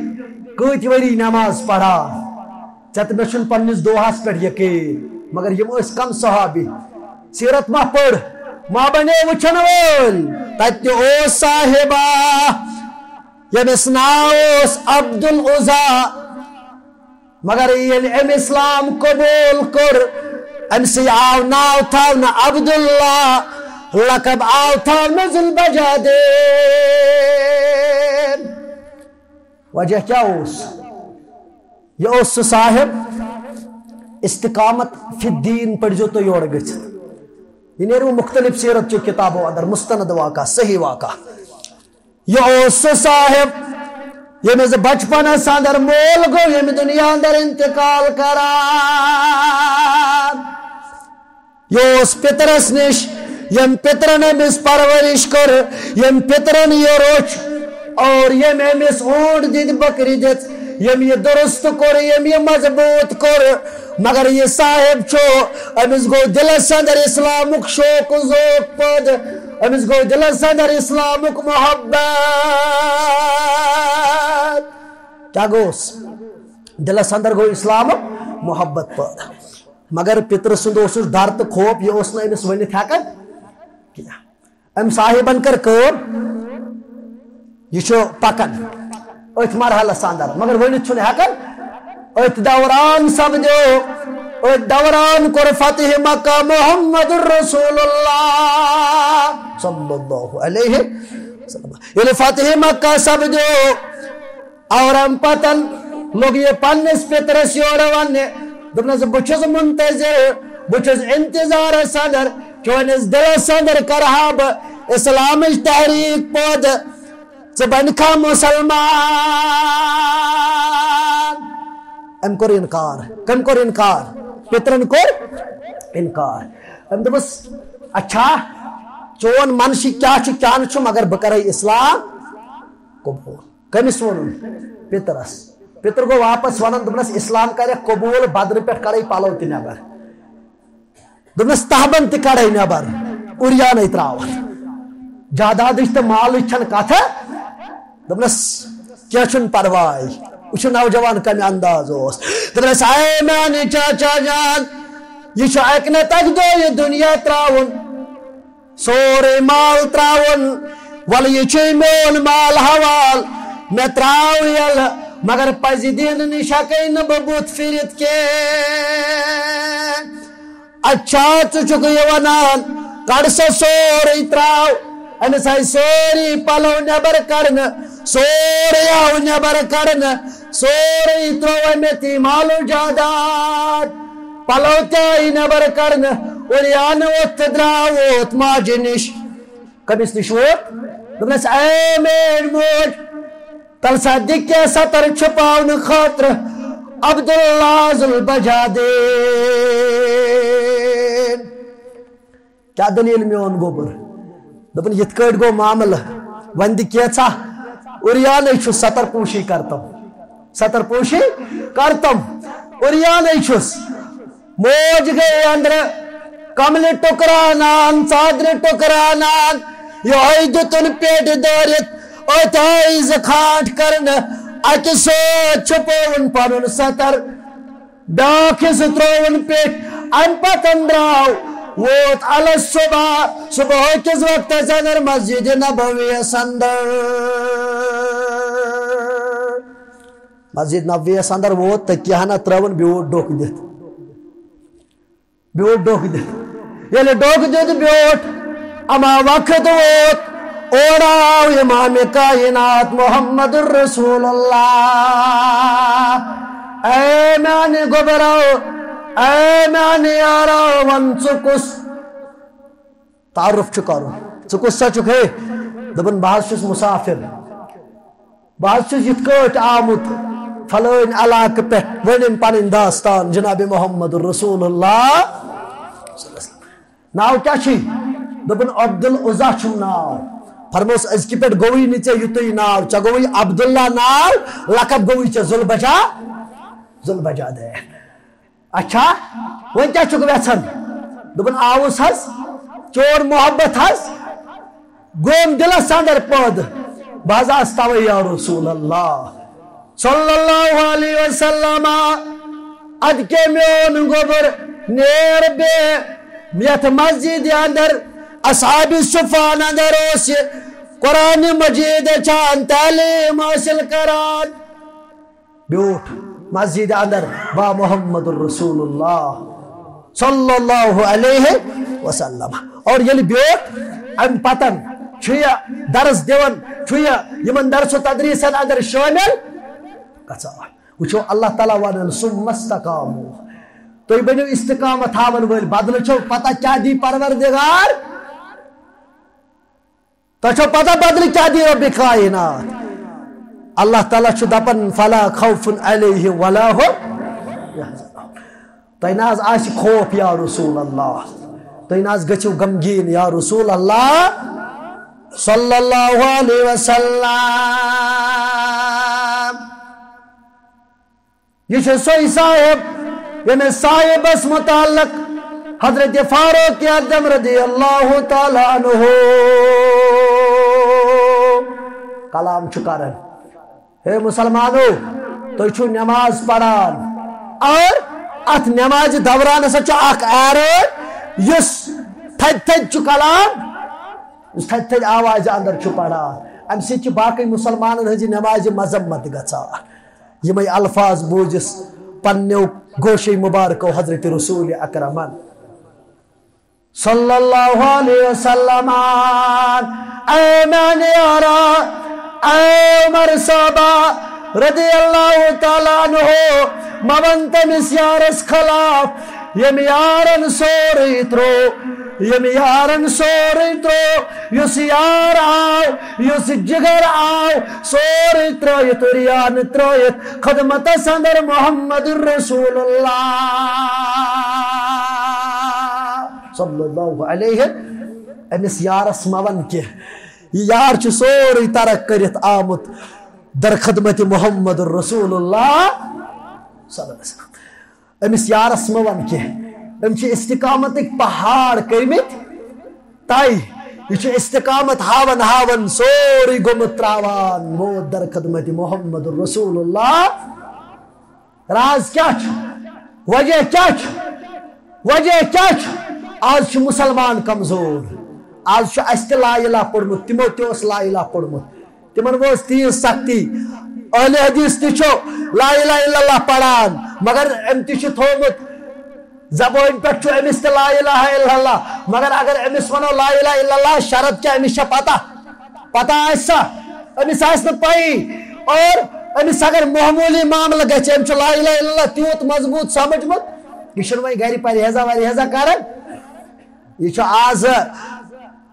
کۭتۍ ؤری نماز پران، ژےٚ تہٕ مےٚ چھُنہٕ پننِس دۄہس پٮ۪ٹھ یقین، مگر یِم ٲسۍ کم صحابی۔ سیرت ما پٔر، ما بنے وٕچھن وٲلۍ۔ تتہِ تہِ اوس صاحبہ، ییٚمِس ناو اوس عبدالعزیٰ، مگر ییٚلہِ أمۍ اسلام قبول کوٚر، أمۍ سٕے آو ناو تھاونہٕ عبداللہ، لقب آو تھاونہٕ ذوالبجادین۔ وجہ کیٛاہ اوس؟ یہِ اوس سُہ صاحب، استقامت فی الدین پٔرۍزیو تُہۍ یورٕ گٔژھِتھ۔ یہِ نیرِوٕ مختلف سیرت چو کتابو اندر، مستند واقعہ، صحیح واقعہ۔ یہِ اوس سُہ صاحب، ییٚمِس بچپنس اندر مول گوٚو، ییٚمہِ دُنیا اندر انتقال کران۔ یہِ اوس پِترس نِش، ییٚمۍ پِترن أمِس پرورش کٔر، ییٚمۍ پِترن یہِ روٚچھ، اور ییٚمۍ أمِس اوٗنٹ دِتۍ، بکرِ دِژ، ییٚمۍ یہِ درست کوٚر، ییٚمۍ یہِ مضبوط کوٚر، مگر یہِ صاحب چھُ، أمِس گوٚو دِلس اندر اسلامُک شوق ذوق پٲدٕ، أمِس گوٚو دِلس اندر اسلامُک محبت۔ کیٛاہ گوٚوس؟ دِلس اندر گوٚو اسلامُک محبت پٲدٕ۔ مگر پِترٕ سُنٛد اوسُس ڈر تہٕ خوف، یہِ اوس نہٕ أمِس ؤنِتھ ہٮ۪کان کینٛہہ۔ أمۍ صاحبن کٔر کٲم، یہِ چھُ پکان أتھۍ مرحلس اندر، مگر ؤنِتھ چھُنہٕ ہٮ۪کان۔ أتھۍ دوران سپدیو، أتھۍ دوران کوٚر فتح مکہ محمد رسول اللہ صلی اللہ علیہ وسلم۔ ییٚلہِ فتح مکہ سپدیو، اور امہِ پتن لوٚگ یہِ پننِس پِترس یورٕ وننہِ، دوٚپنس، "بہٕ چھُس منتظر، بہٕ چھُس انتظارس اندر، چٲنِس دِلس اندر کرٕ ہا بہٕ اسلامٕچ تحریک پٲدٕ، ژٕ بنکھا مسلمان؟" أمۍ کوٚر انکار۔ کٔمۍ کوٚر انکار؟ پِترن کوٚر انکار۔ أمۍ دوٚپُس، "اچھا، چون منشی کیٛاہ چھُ، کیٛاہ نہٕ چھُ، مگر بہٕ کرے اسلام قبول۔" کٔمِس ووٚنُن؟ پِترس۔ پِتر گوٚو واپس ونان، دوٚپنس، "اسلام کرکھ قبول، بدنہٕ پٮ۪ٹھ کڑے پلو تہِ نٮ۪بر۔" دوٚپنس، "تہبند تہِ کڑے نٮ۪بر، عریانے تراوتھ۔ جادادٕچ تہٕ مالٕچ چھنہٕ کتھا۔" دوٚپنس، "کینٛہہ چھُنہٕ پرواے۔" وٕچھِو نوجوان کمہِ انداز اوس۔ دوٚپنس، "اے میانہِ چاچا جان، یہِ چھُ اکہِ نتہٕ اکہِ دۄہ یہِ دُنیا تراوُن۔" سورُے مال تراوُن، وَلہٕ یہِ چھُے میون مال حوال، مےٚ تراو یَلہٕ، مگر پَزِ دیٖنہٕ نِش ہٮ۪کَے نہٕ بہٕ بُتھ پھِرِتھ کینٛہہ۔ اچھا، ژٕ چھُکھ یہِ وَنان، کَڑ سا سورُے تراو۔ أمِس آیہِ سٲری پَلو نٮ۪بر کَڑنہٕ، سورُے آو نٮ۪بر کَڑنہٕ، سورُے تروو أمۍ ییٚتھی مال و جاداد۔ پلو تہِ آیہِ نٮ۪بر کڑنہٕ، عریانہٕ ووٚتھ تہٕ درٛاو ووت ماجہِ نِش۔ کٔمِس نِش ووت؟ دوٚپنس، "اے میٲنۍ موج، تل سا دِ کینٛہہ ستر چھُپاونہٕ خٲطرٕ عبداللہ ذوالبجادین۔" کیٛاہ دٔلیٖل میون گوٚبُر؟ دوٚپُن، "یِتھ کٲٹھۍ گوٚو معاملہٕ، وۄنۍ دِ کینٛژھا، عریانٕے چھُس، ستر پوشی کرتم، ستر پوشی کرتم، عریانٕے چھُس۔" موج گٔے اندرٕ، کملہِ ٹُکرانان، ژادرِ ٹُکرانان، یِہوٚے دیُتُن پیٹہِ دٲرِتھ، أتھۍ آیہِ زٕ کھانٛٹ کرنہٕ، اکہِ سۭتۍ چھُپووُن پنُن ستر۔ بیٛاکھ حصہٕ ترٛووُن پیٚٹھۍ، اَمہِ پتہٕ درٛاو، ووت الصبح، صبح کِس وقتس اندر مسجد نبویس اندر۔ مسجد نبویس اندر ووت تہٕ کینٛہہ نہ ترٛٲوُن بیوٗٹھ ڈوٚکھ دِتھ۔ بیوٗٹھ ڈوٚکھ دِتھ۔ ییٚلہِ ڈوٚکھ دیُت بیوٗٹھ، اما وقت ووت، اورٕ آو امام کائنات محمد رسول اللہ۔ اے میانہِ گوٚبرو، اے میانہِ یارو، وَن ژٕ کُس؟ تعارُف چھُ کرُن۔ ژٕ کُس سا چھُکھ ہے؟ دوٚپُن، "بہٕ حظ چھُس مُسافِر۔" بہٕ حظ چھُس یِتھ کٲٹھۍ آمُت، فلٲنۍ علاقہٕ پٮ۪ٹھ ؤنِم پنٕنۍ داستان جناب محمد رسول اللہ۔ ناو کیٛاہ چھُے؟ دوٚپُن، عبدالعزیٰ چھُم ناو۔ فرموس، أزکہِ پٮ۪ٹھ گوٚوُے نہٕ ژےٚ یُتُے ناو، ژےٚ گوٚوُے عبداللہ ناو، لقب گوٚوُے ژےٚ ذوالبجا، ذوالبجا دے۔ اچھا، وۄنۍ کیٛاہ چھُکھ وٮ۪ژھان؟ دوٚپُن، آوُس حظ، چون محبت حظ گوم دِلس اندر پٲدٕ، بہٕ حظ آس توے یا رسول اللہ صلی اللہ علیہ وسلم۔ ادٕ کے میون گوٚبُر، نیر بے یتھ مسجد اندر، اصحاب صفان اندر اوس یہِ قرآن مجید ہیٚچھان، تعلیم حٲصِل کران۔ بیوٗٹھ مسجد اندر، با محمد رسول اللہ صلی اللہ علیہ وسلم۔ اور ییٚلہِ بیوٗٹھ، امہِ پتن چھُ یہِ درس دِوان، چھُ یہِ یِمن درس و تدریسن اندر شٲمِل گژھان۔ وٕچھو، اللہ تعالیٰ ونان، "ثم استقاموا"، تُہۍ بٔنِو استقامت ہاون وٲلۍ۔ بدلہٕ چھو پتہ کیٛاہ دی پروردگار؟ تۄہہِ چھو پتہ بدلہٕ کیٛاہ دی رۄبِ کائنات؟ اللہ تعالیٰ چھُ دپان، "فلا خوف علیہم ولا هم یحزنون"۔ تۄہہِ نہ حظ آسہِ خوف یا رسول اللہ، تُہۍ نہ حظ گٔژھِو غمگیٖن یا رسول اللہ صلی اللہ علیہ وسلم۔ یہِ چھُ سُے صاحب، ییٚمِس صاحبس متعلق حضرت فاروق اعظم رضی اللہ تعالیٰ عنہ کلام چھُ کران۔ ہے مسلمانو، تُہۍ چھِو نماز پران اور اتھ نمازِ دوران ہسا چھُ اکھ ایرٲڈ یُس تھدِ تھدِ چھُ کلام، یُس تھدِ تھدِ آوازِ اندر چھُ پران۔ امہِ سۭتۍ چھِ باقٕے مسلمانن ہٕنٛزِ نمازِ مذمت گژھان۔ یِمے الفاظ بوٗزِس پننیو گوشے مبارکو حضرت رسول اکرمن صلی اللہ علیہ وسلم۔ اے میانہِ یارا، اے عمر صٲبا رضی اللہ تعالیٰ عنہ، مہ ون تٔمِس یارس خلاف، ییٚمۍ یارن سورُے ترٛوو، ییٚمۍ یارن سورُے ترٛوو، یُس یار آو، یُس جگر آو، سورُے ترٛٲیِتھ، عریان ترٛٲیِتھ، خدمتس اندر محمد رسول اللہ صلی اللہ علیہ، أمِس یارس مہ ون کینٛہہ۔ یہِ یار چھُ سورُے ترک کٔرِتھ آمُت در خدمت محمد رسول اللہ صلی اللہ علیہ وسلم۔ أمِس یارس مہ ون کینٛہہ۔ أمۍ چھِ استقامتٕکۍ پہاڑ کٔرمٕتۍ طے۔ یہِ چھُ استقامت ہاوان ہاوان سورُے گوٚمُت تراوان موت در خدمت محمد رسول اللہ۔ راز کیٛاہ چھُ؟ وجہ کیٛاہ چھُ؟ وجہ کیٛاہ چھُ؟ آز چھُ مسلمان کمزور۔ آز چھُ اَسہِ تہِ لا الہ پوٚرمُت، تِمو تہِ اوس لا الہ پوٚرمُت۔ تِمن وٲژ تیٖژ سختی۔ اہل حدیث تہِ چھُ لا الہ الا اللہ پران، مگر أمۍ تہِ چھُ تھوٚومُت زبٲنۍ پٮ۪ٹھ چھُ أمِس تہِ لا الہ الا اللہ، مگر اگر أمِس ونو لا الہ الا اللہ شرط کیٛاہ، أمِس چھا پتہ؟ پتہ آسہِ سا؟ أمِس آسہِ نہٕ پَیی۔ اور أمِس اگر معموٗلی معاملہٕ گژھِ، أمۍ چھُ لا الہ الا اللہ تیوٗت مضبوٗط سمجھمُت، یہِ چھُنہٕ وۄنۍ گرِ پرہیزا ورہیزا کران۔ یہِ چھُ آز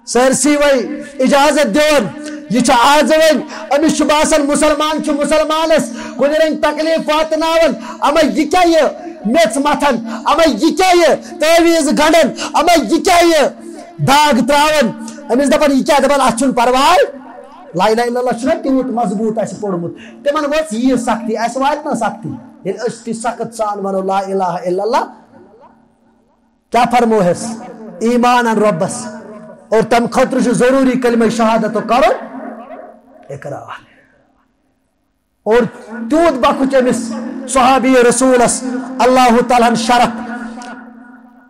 سٲرسٕے وۄنۍ اجازت دِوان۔ یہِ چھُ آز وۄنۍ، أمِس چھُ باسان مُسلمان چھُ مُسلمانس کُنہِ رنگہِ تکلیف واتناوان۔ اما یہِ کیٛاہ یہِ میٚژ متھان، اما یہِ کیٛاہ یہِ تعویذ گنڈان، اما یہِ کیٛاہ یہِ داغ تراوان۔ أمِس دپان، یہِ کیٛاہ؟ دپان، اتھ چھُنہٕ پرواے۔ لا الہ الا اللہ چھُنہ تیوٗت مضبوٗط اَسہِ پوٚرمُت۔ تِمن وٲژ یہِ سختی، اَسہِ واتہِ نہ سختی؟ ییٚلہِ أسۍ تہِ سخت سان ونو لا الہ الا اللہ، کیا فرمو ہس؟ ایمان ان ربس۔ اور تم خطر چھُ ضروری کلمہ شہادت و کرن اقرار۔ اور تیوت بخش أمس صحابی رسولس اللہ تعالیٰ ہن شرف،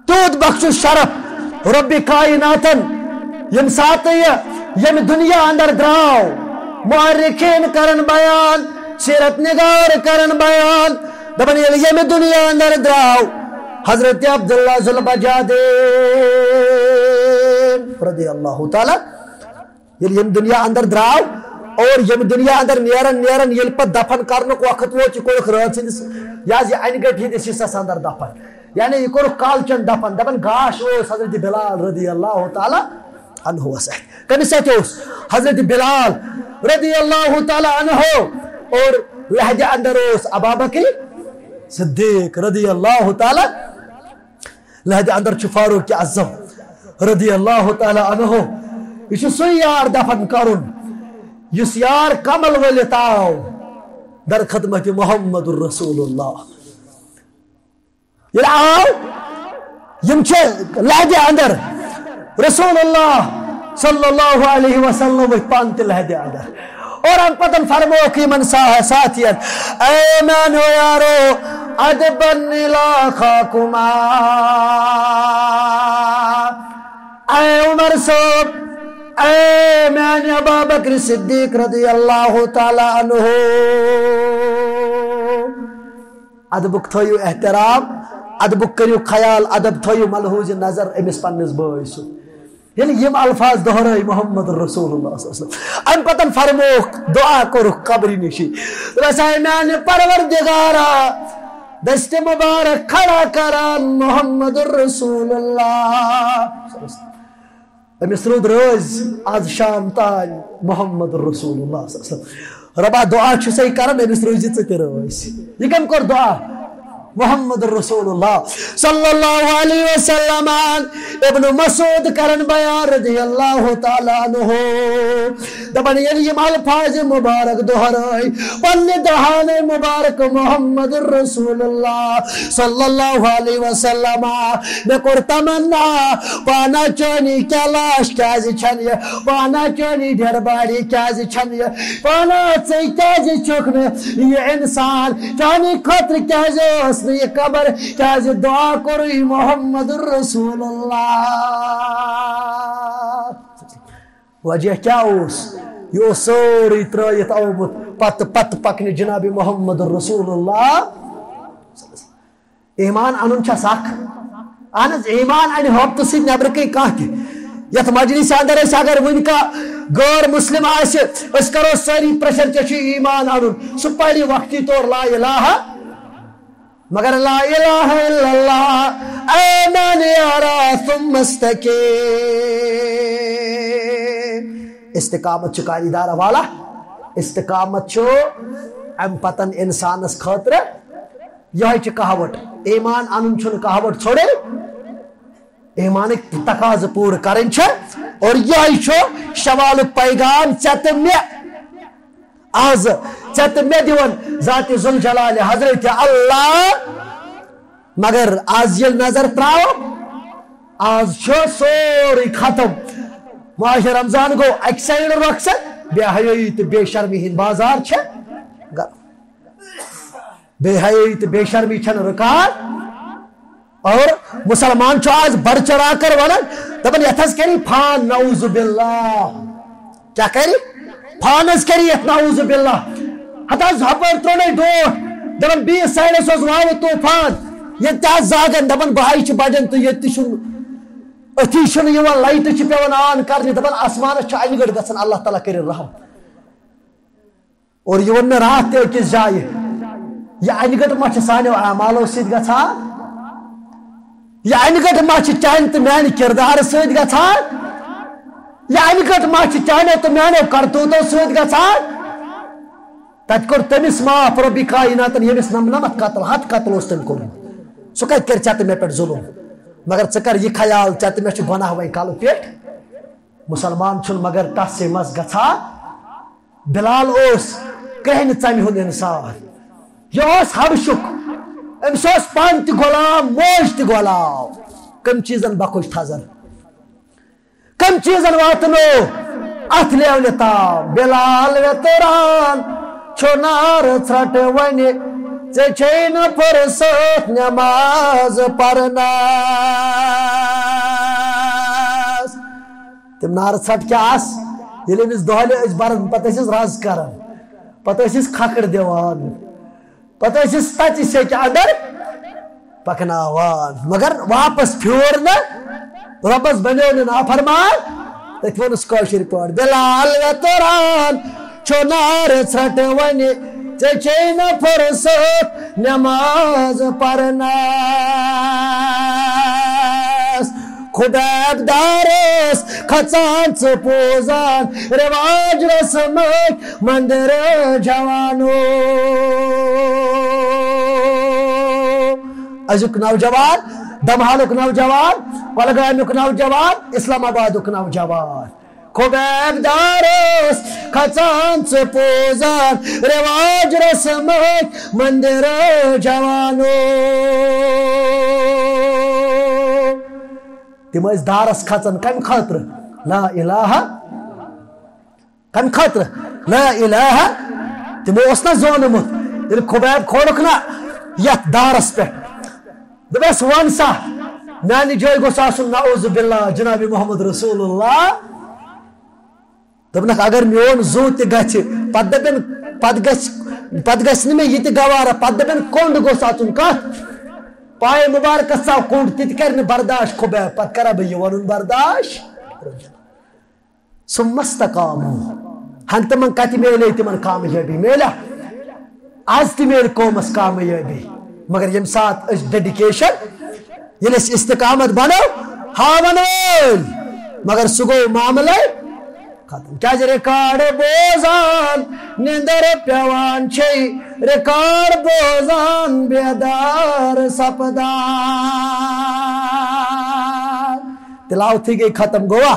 تیوت بخش شرف رب کائناتن، یم ساتہٕ یہِ ییٚمہِ دنیا اندر درٛاو، مورخین کرن بیان، سیرت نگار کرن بیان، دپان ییٚلہِ ییٚمہِ دنیا اندر درٛاو حضرت عبداللہ ذوالبجادین رضی اللہ تعالیٰ، ییٚلہِ ییٚمہِ دنیا اندر درٛاو اور ییٚمہِ دنیا اندر نیران نیران ییٚلہِ پتہٕ دفن کرنُک وقت ووت، یہِ کوٚرُکھ رٲژ ہٕنٛدِس، یہِ حظ یہِ انہِ گٔٹۍ ہٕنٛدِس حصس اندر دفن، یعنی یہِ کوٚرُکھ کالچن دفن، دپان گاش اوس حضرت بلال رضی اللہ تعالیٰ عنہ وس اتھِ۔ کٔمِس اتھِ اوس؟ حضرت بلال رضی اللہ تعالیٰ عنہ۔ اور لہدِ اندر اوس ابا بکر صدیق رضی اللہ تعالیٰ، لہدِ اندر چھُ فاروق اعظم رضی اللہ تعالیٰ عنہ۔ یہِ چھُ سُے یار دفن کرُن، یُس یار کمل ؤلِتھ آو در خدمت محمد رسول اللہ۔ ییٚلہِ آو، یِم چھِ لہدِ اندر، رسول اللہ صلی اللہ علیہ وسلم ؤتھۍ پانہٕ تہِ لہدِ اندر۔ اور امہِ پتہٕ فرمووُکھ یِمن سا-، ساتھین، اے میانیو یارو، ادبن الی اخاکما، اے عمر صٲب، اے میانہِ ابا بکر صدیق رضی اللہ تعالیٰ عنہ، ادبُک تھٲیِو احترام، ادبُک کٔرِو خیال، ادب تھٲیِو ملحوظ نظر أمِس پننِس بٲے سُنٛد۔ ییٚلہِ یِم الفاظ دۄہرٲے محمد رسول اللہ صلی اللہ علیہ وسلم، امہِ پتہٕ فرمووُکھ، دعا کوٚرُکھ قبرِ نِشی، دوٚپُس، اے میانہِ پروردگارا، دستِ مبارک کھڑا کران محمد رسول اللہ۔ أمِس روٗد رٲضۍ از شام تام محمد رسول اللہ صلی اللہ علیہ وسلم۔ رۄبا، دعا چھُسے کران، أمِس روٗزِ ژٕ تہِ رٲضۍ۔ یہِ کٔمۍ کوٚر دعا؟ محمد رسول اللہ صلی اللہ علیہ وسلم۔ ابن مسعود کرن بیان رضی اللہ تعالیٰ عنہ، دپان، ییٚلہِ یِم الفاظ مبارک دۄہرٲے، پننہِ دہانٕے مبارک محمد رسول اللہ صلی اللہ علیہ وسلم، مےٚ کوٚر تمنا، پانا چٲنی کیٛاہ لاش کیٛازِ چھَنہٕ یہِ؟ پانا چٲنی ڈیڈ باڈی کیٛازِ چھَنہٕ یہِ؟ پانا ژٕے کیٛازِ چھُکھ نہٕ یہِ اِنسان؟ چانہِ خٲطرٕ کیٛازِ ٲس نہٕ یہِ قبر؟ کیٛازِ دعا کوٚرُے محمد رسول اللہ؟ وجہ کیٛاہ اوس؟ یہِ اوس سورُے ترٛٲیِتھ آمُت پتہٕ، پتہٕ پکنہِ جناب محمد رسول اللہ۔ ایمان انُن چھا سخ؟ اہن حظ، ایمان انہِ ہفتہٕ سۭتۍ نیبرٕ کٔنۍ کانٛہہ تہِ۔ یتھ مجلس اندر أسۍ اگر وٕنہِ کانٛہہ غٲر مسلم آسہِ، أسۍ کرو سٲری پریشر، ژےٚ چھُے ایمان انُن۔ سُہ پرِ وقتی طور لا الہ، مگر لا الہ الا اللہ، اے میانہِ یارا، ثم استقیم۔ استقامت چھُ کاری دار والا، استقامت چھُ امہِ پتن انسانس خٲطرٕ یہے چھِ کہاوٹ، ایمان انُن چھُنہٕ کہاوٹ ژھوڑے، ایمانٕکۍ تقاضہٕ پوٗرٕ کرٕنۍ چھِ۔ اور یہے چھُ شوالُک پیغام ژےٚ تہٕ مےٚ آز، ژےٚ تہٕ مےٚ دِوان ذات ذوالجلال حضرت اللہ۔ مگر آز ییٚلہِ نظر تراو، آز چھُ سورُے ختم۔ ماہِ رمضان گوٚو اکہِ سایڈٕ رۄخصت، بے حیٲیی تہٕ بے شرمی ہٕنٛدۍ بازار چھِ گرم۔ بے حیٲیی تہٕ بے شرمی چھنہٕ رُکان۔ اور مسلمان چھُ آز بڑھ چڑھا کر ونان، دپان یتھ حظ کری فان، نعوذ باللہ۔ کیا کری؟ فان حظ کری یتھ، نعوذ باللہ۔ ہتہٕ حظ ہپٲرۍ ترٛوونے ڈوٹھ، دپان بیٚیِس سایڈس اوس واوٕ طوفان۔ ییٚتہِ تہِ حظ زاگن، دپان بہٕ ہاے چھِ بڑٮ۪ن تہٕ ییٚتہِ تہِ چھُنہٕ، أتھی چھُنہٕ یِوان، لایٹہٕ چھِ پٮ۪وان آن کرنہِ، دپان آسمانس چھُ انہِ گٔٹ گژھان، اللہ تعالیٰ کٔرِن رحم۔ اور یہِ ووٚن مےٚ راتھ تہِ أکِس جایہِ، یہِ انہِ گٔٹ ما چھِ سانیو اعمالو سۭتۍ گژھان؟ یہِ انہِ گٔٹ ما چھِ چانہِ تہٕ میانہِ کردارٕ سۭتۍ گژھان؟ یہِ انہِ گٔٹ ما چھِ چانیو تہٕ میانیو کرتوٗتو سۭتۍ گژھان؟ تتہِ کوٚر تٔمِس معاف رۄبِ کایناتن، ییٚمِس نمنمتھ قتل، ہتھ قتل اوس تٔمۍ کوٚرمُت۔ سُہ کتہِ کرِ ژےٚ تہٕ مےٚ پٮ۪ٹھ ظلم؟ مگر ژٕ کر یہِ خیال، ژےٚ تہٕ مےٚ چھُ گۄناہ وۄنۍ کلہٕ پٮ۪ٹھ۔ مسلمان چھُنہٕ مگر ٹس سے مس گژھان۔ بلال اوس کرٛہنہِ ژمہِ ہُنٛد انسان۔ یہِ اوس حبشُک۔ أمِس اوس پانہٕ تہِ غلام، موج تہِ غلام۔ کم چیٖزن بخوش تھزر؟ کم چیٖزن واتنو اتھ لیونہِ تام؟ بلال ویتران چھُ نار ژھرٹہٕ وۄنہِ، ژےٚ چھے نہٕ فرصت نماز پرنس۔ تِم نارٕ ژھٹھ کیٛاہ آس؟ ییٚلہِ أمِس دۄہلہِ ٲسۍ بران، پتہٕ ٲسِس رز کران، پتہٕ ٲسِس کھکھٕر دِوان، پتہٕ ٲسِس تتہِ سیٚکہِ اندر پکناوان، مگر واپس پھیوٗر نہٕ، رۄبس بنیو نہٕ نافرمان۔ تٔتھۍ ووٚنُس کٲشِر پٲٹھۍ، بلال ویتران چھُ نارٕ ژھرٹہٕ وۄنہِ، ژےٚ چھے نہٕ فرصت نماز پرنس۔ خبیب دارس کھژان ژٕ پوزان، رواج رسمٕکۍ مندر جوانو۔ أزیُک نوجوان، دمحالُک نوجوان، کۄلگامیُک نوجوان، اسلام آبادُک نوجوان۔ خبیب دارس کھژان ژٕ پوزان، رواج رسمٕکۍ مندر جوانو۔ تِم ٲسۍ دارس کھژان کمہِ خٲطرٕ؟ لا الہ۔ کمہِ خٲطرٕ؟ لا الہ۔ تِمو اوس نہ زونمُت، ییٚلہِ خبیب کھولُکھ نہ یتھ دارس پٮ۪ٹھ، دوٚپنس، "وَن سا، میانہِ جایہِ گوٚژھ آسُن نعوذ باللہ جناب محمد رسول اللہ۔" دوٚپنکھ، "اگر میون زُو تہِ گژھِ، پتہٕ دپن، پتہٕ گژھِ، پتہٕ گژھِ نہٕ مےٚ یہِ تہِ گوارا، پتہٕ دپن، کۄنٛڈ گوٚژھ اژُن کتھ؟ پایہِ مُبارکس ژاو کۄنٛڈ، تہِ تہِ کرِ نہٕ برداش خبیب، پتہٕ کرا بہٕ یہِ ونُن برداش؟" ثم استقاموا۔ ہن تِمن کتہِ میلے تِمن کامیٲبی؟ میلیا؟ از تہِ میلہِ قومس کامیٲبی، مگر ییٚمہِ ساتہٕ أسۍ ڈیڈیکیشن، ییٚلہِ أسۍ استقامت بنو ہاون وٲلۍ، مگر سُہ گوٚو معاملے ختم۔ کیازِ؟ ریکارڈ بوزان نندر پیوان چھے، ریکارڈ بوزان بیدار سپدان۔ تلاوتھٕے گٔے ختم، گوٚوا؟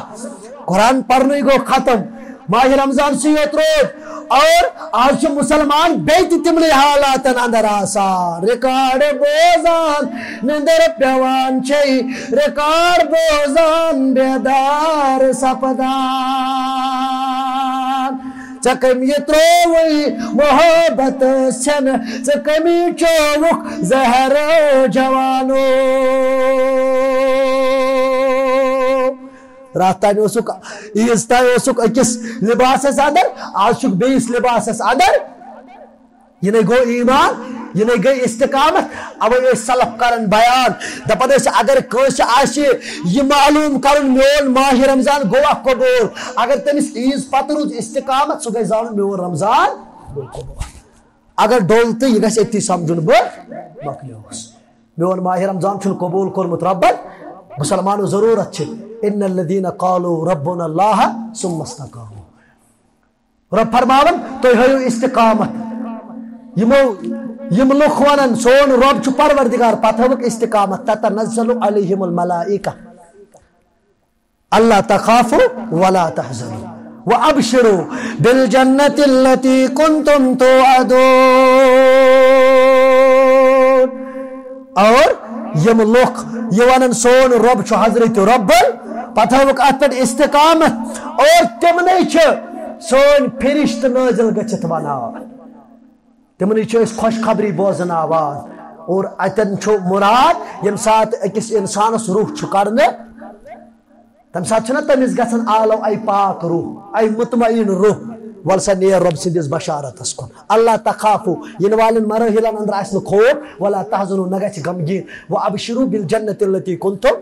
قرآن پرنُے گوٚو ختم۔ ماہِ رمضان سٕے یوت روٗد۔ اور آز چھُ مسلمان بیٚیہِ تہِ تِمنٕے حالاتن اندر آسان۔ ریکارڈ بوزان نندر پیوان چھے، ریکارڈ بوزان بیدار سپدان۔ ژےٚ کٔمۍ یہِ ترٛووُے محبت ژھٮ۪نہٕ، ژےٚ کٔمی چووُکھ زہر جوانو۔ راتھ تام اوسُکھ، عیٖذ تام اوسُکھ أکِس لباسس اندر، آز چھُکھ بیٚیِس لباسس اندر۔ یہِ نے گوٚو ایمان، یہِ نے گٔے استقامت۔ اوے ٲسۍ سلف کران بیان، دپان ٲسۍ، اگر کٲنٛسہِ آسہِ یہِ معلوم کرُن، میون ماہِ رمضان گوٚوا قبول، اگر تٔمِس عیٖذ پتہٕ روٗز استقامت، سُہ گژھِ زانُن، میون رمضان گوٚو قبول۔ اگر ڈوٚل تہٕ یہِ گژھِ أتی سمجھُن، بہٕ مۄکلیوس۔ میون ماہِ رمضان چھُنہٕ قبول کوٚرمُت رۄبن، مسلمانو ضروٗرت چھِ، ان الذین قالوا ربنا اللہ ثم استقاموا۔ رۄب فرماوان، تُہۍ ہٲیِو استقامت۔ یِمو، یِم لُکھ ونان، سون رۄب چھُ پروردگار، پتہٕ ہٲوٕکھ استقامت، تتنزل علیہم الملائکہ۔ اللہ تخافوا ولا تحزنوا وابشروا بالجنة التي كنتم توعدون۔ اور یِم لُکھ، یہِ ونان، سون رۄب چھُ حضرت رۄبن، پتہٕ ہٲوٕکھ اتھ پٮ۪ٹھ استقامت۔ اور تِمنٕے چھِ سٲنۍ فرشتہٕ نٲزِل گٔژھِتھ ونان، تِمنٕے چھِ أسۍ خۄشخبری بوزناوان۔ اور اتٮ۪ن چھُ مراد، ییٚمہِ ساتہٕ أکِس انسانس روح چھُ کڑنہٕ، تمہِ ساتہٕ چھُنہ تٔمِس گژھان عالم، اے پاک روح، اے مطمئن روح، ول سا نیر رۄب سٕنٛدِس بشارتس کُن۔ اللہ تخافوا، یِنہٕ والٮ۪ن مراحلن اندر آسہِ نہٕ خوف، ولا تحزنوا، نہ گژھِ غمگیٖن، وابشروا بالجنة التي كنتم،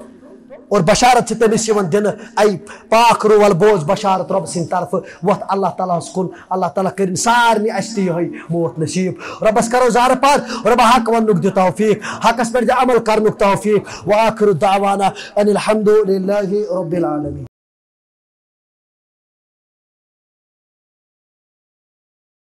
اور بشارت چھِ تٔمِس یِوان دِنہٕ، اے پاک روح، ول بوز بشارت رۄب سٕنٛدِ طرفہٕ، وۄتھ اللہ تعالیٰ ہس کُن، اللہ تعالیٰ کٔرِن سارنٕے اَسہِ تہِ یِہوٚے موت نصیٖب۔ رۄبس کرو زارٕ پار، رۄبا حق وننُک دِ توفیٖق، حقس پٮ۪ٹھ دِ عمل کرنُک توفیٖق۔ وآخر دعوانا ان الحمد للہ رب العالمین۔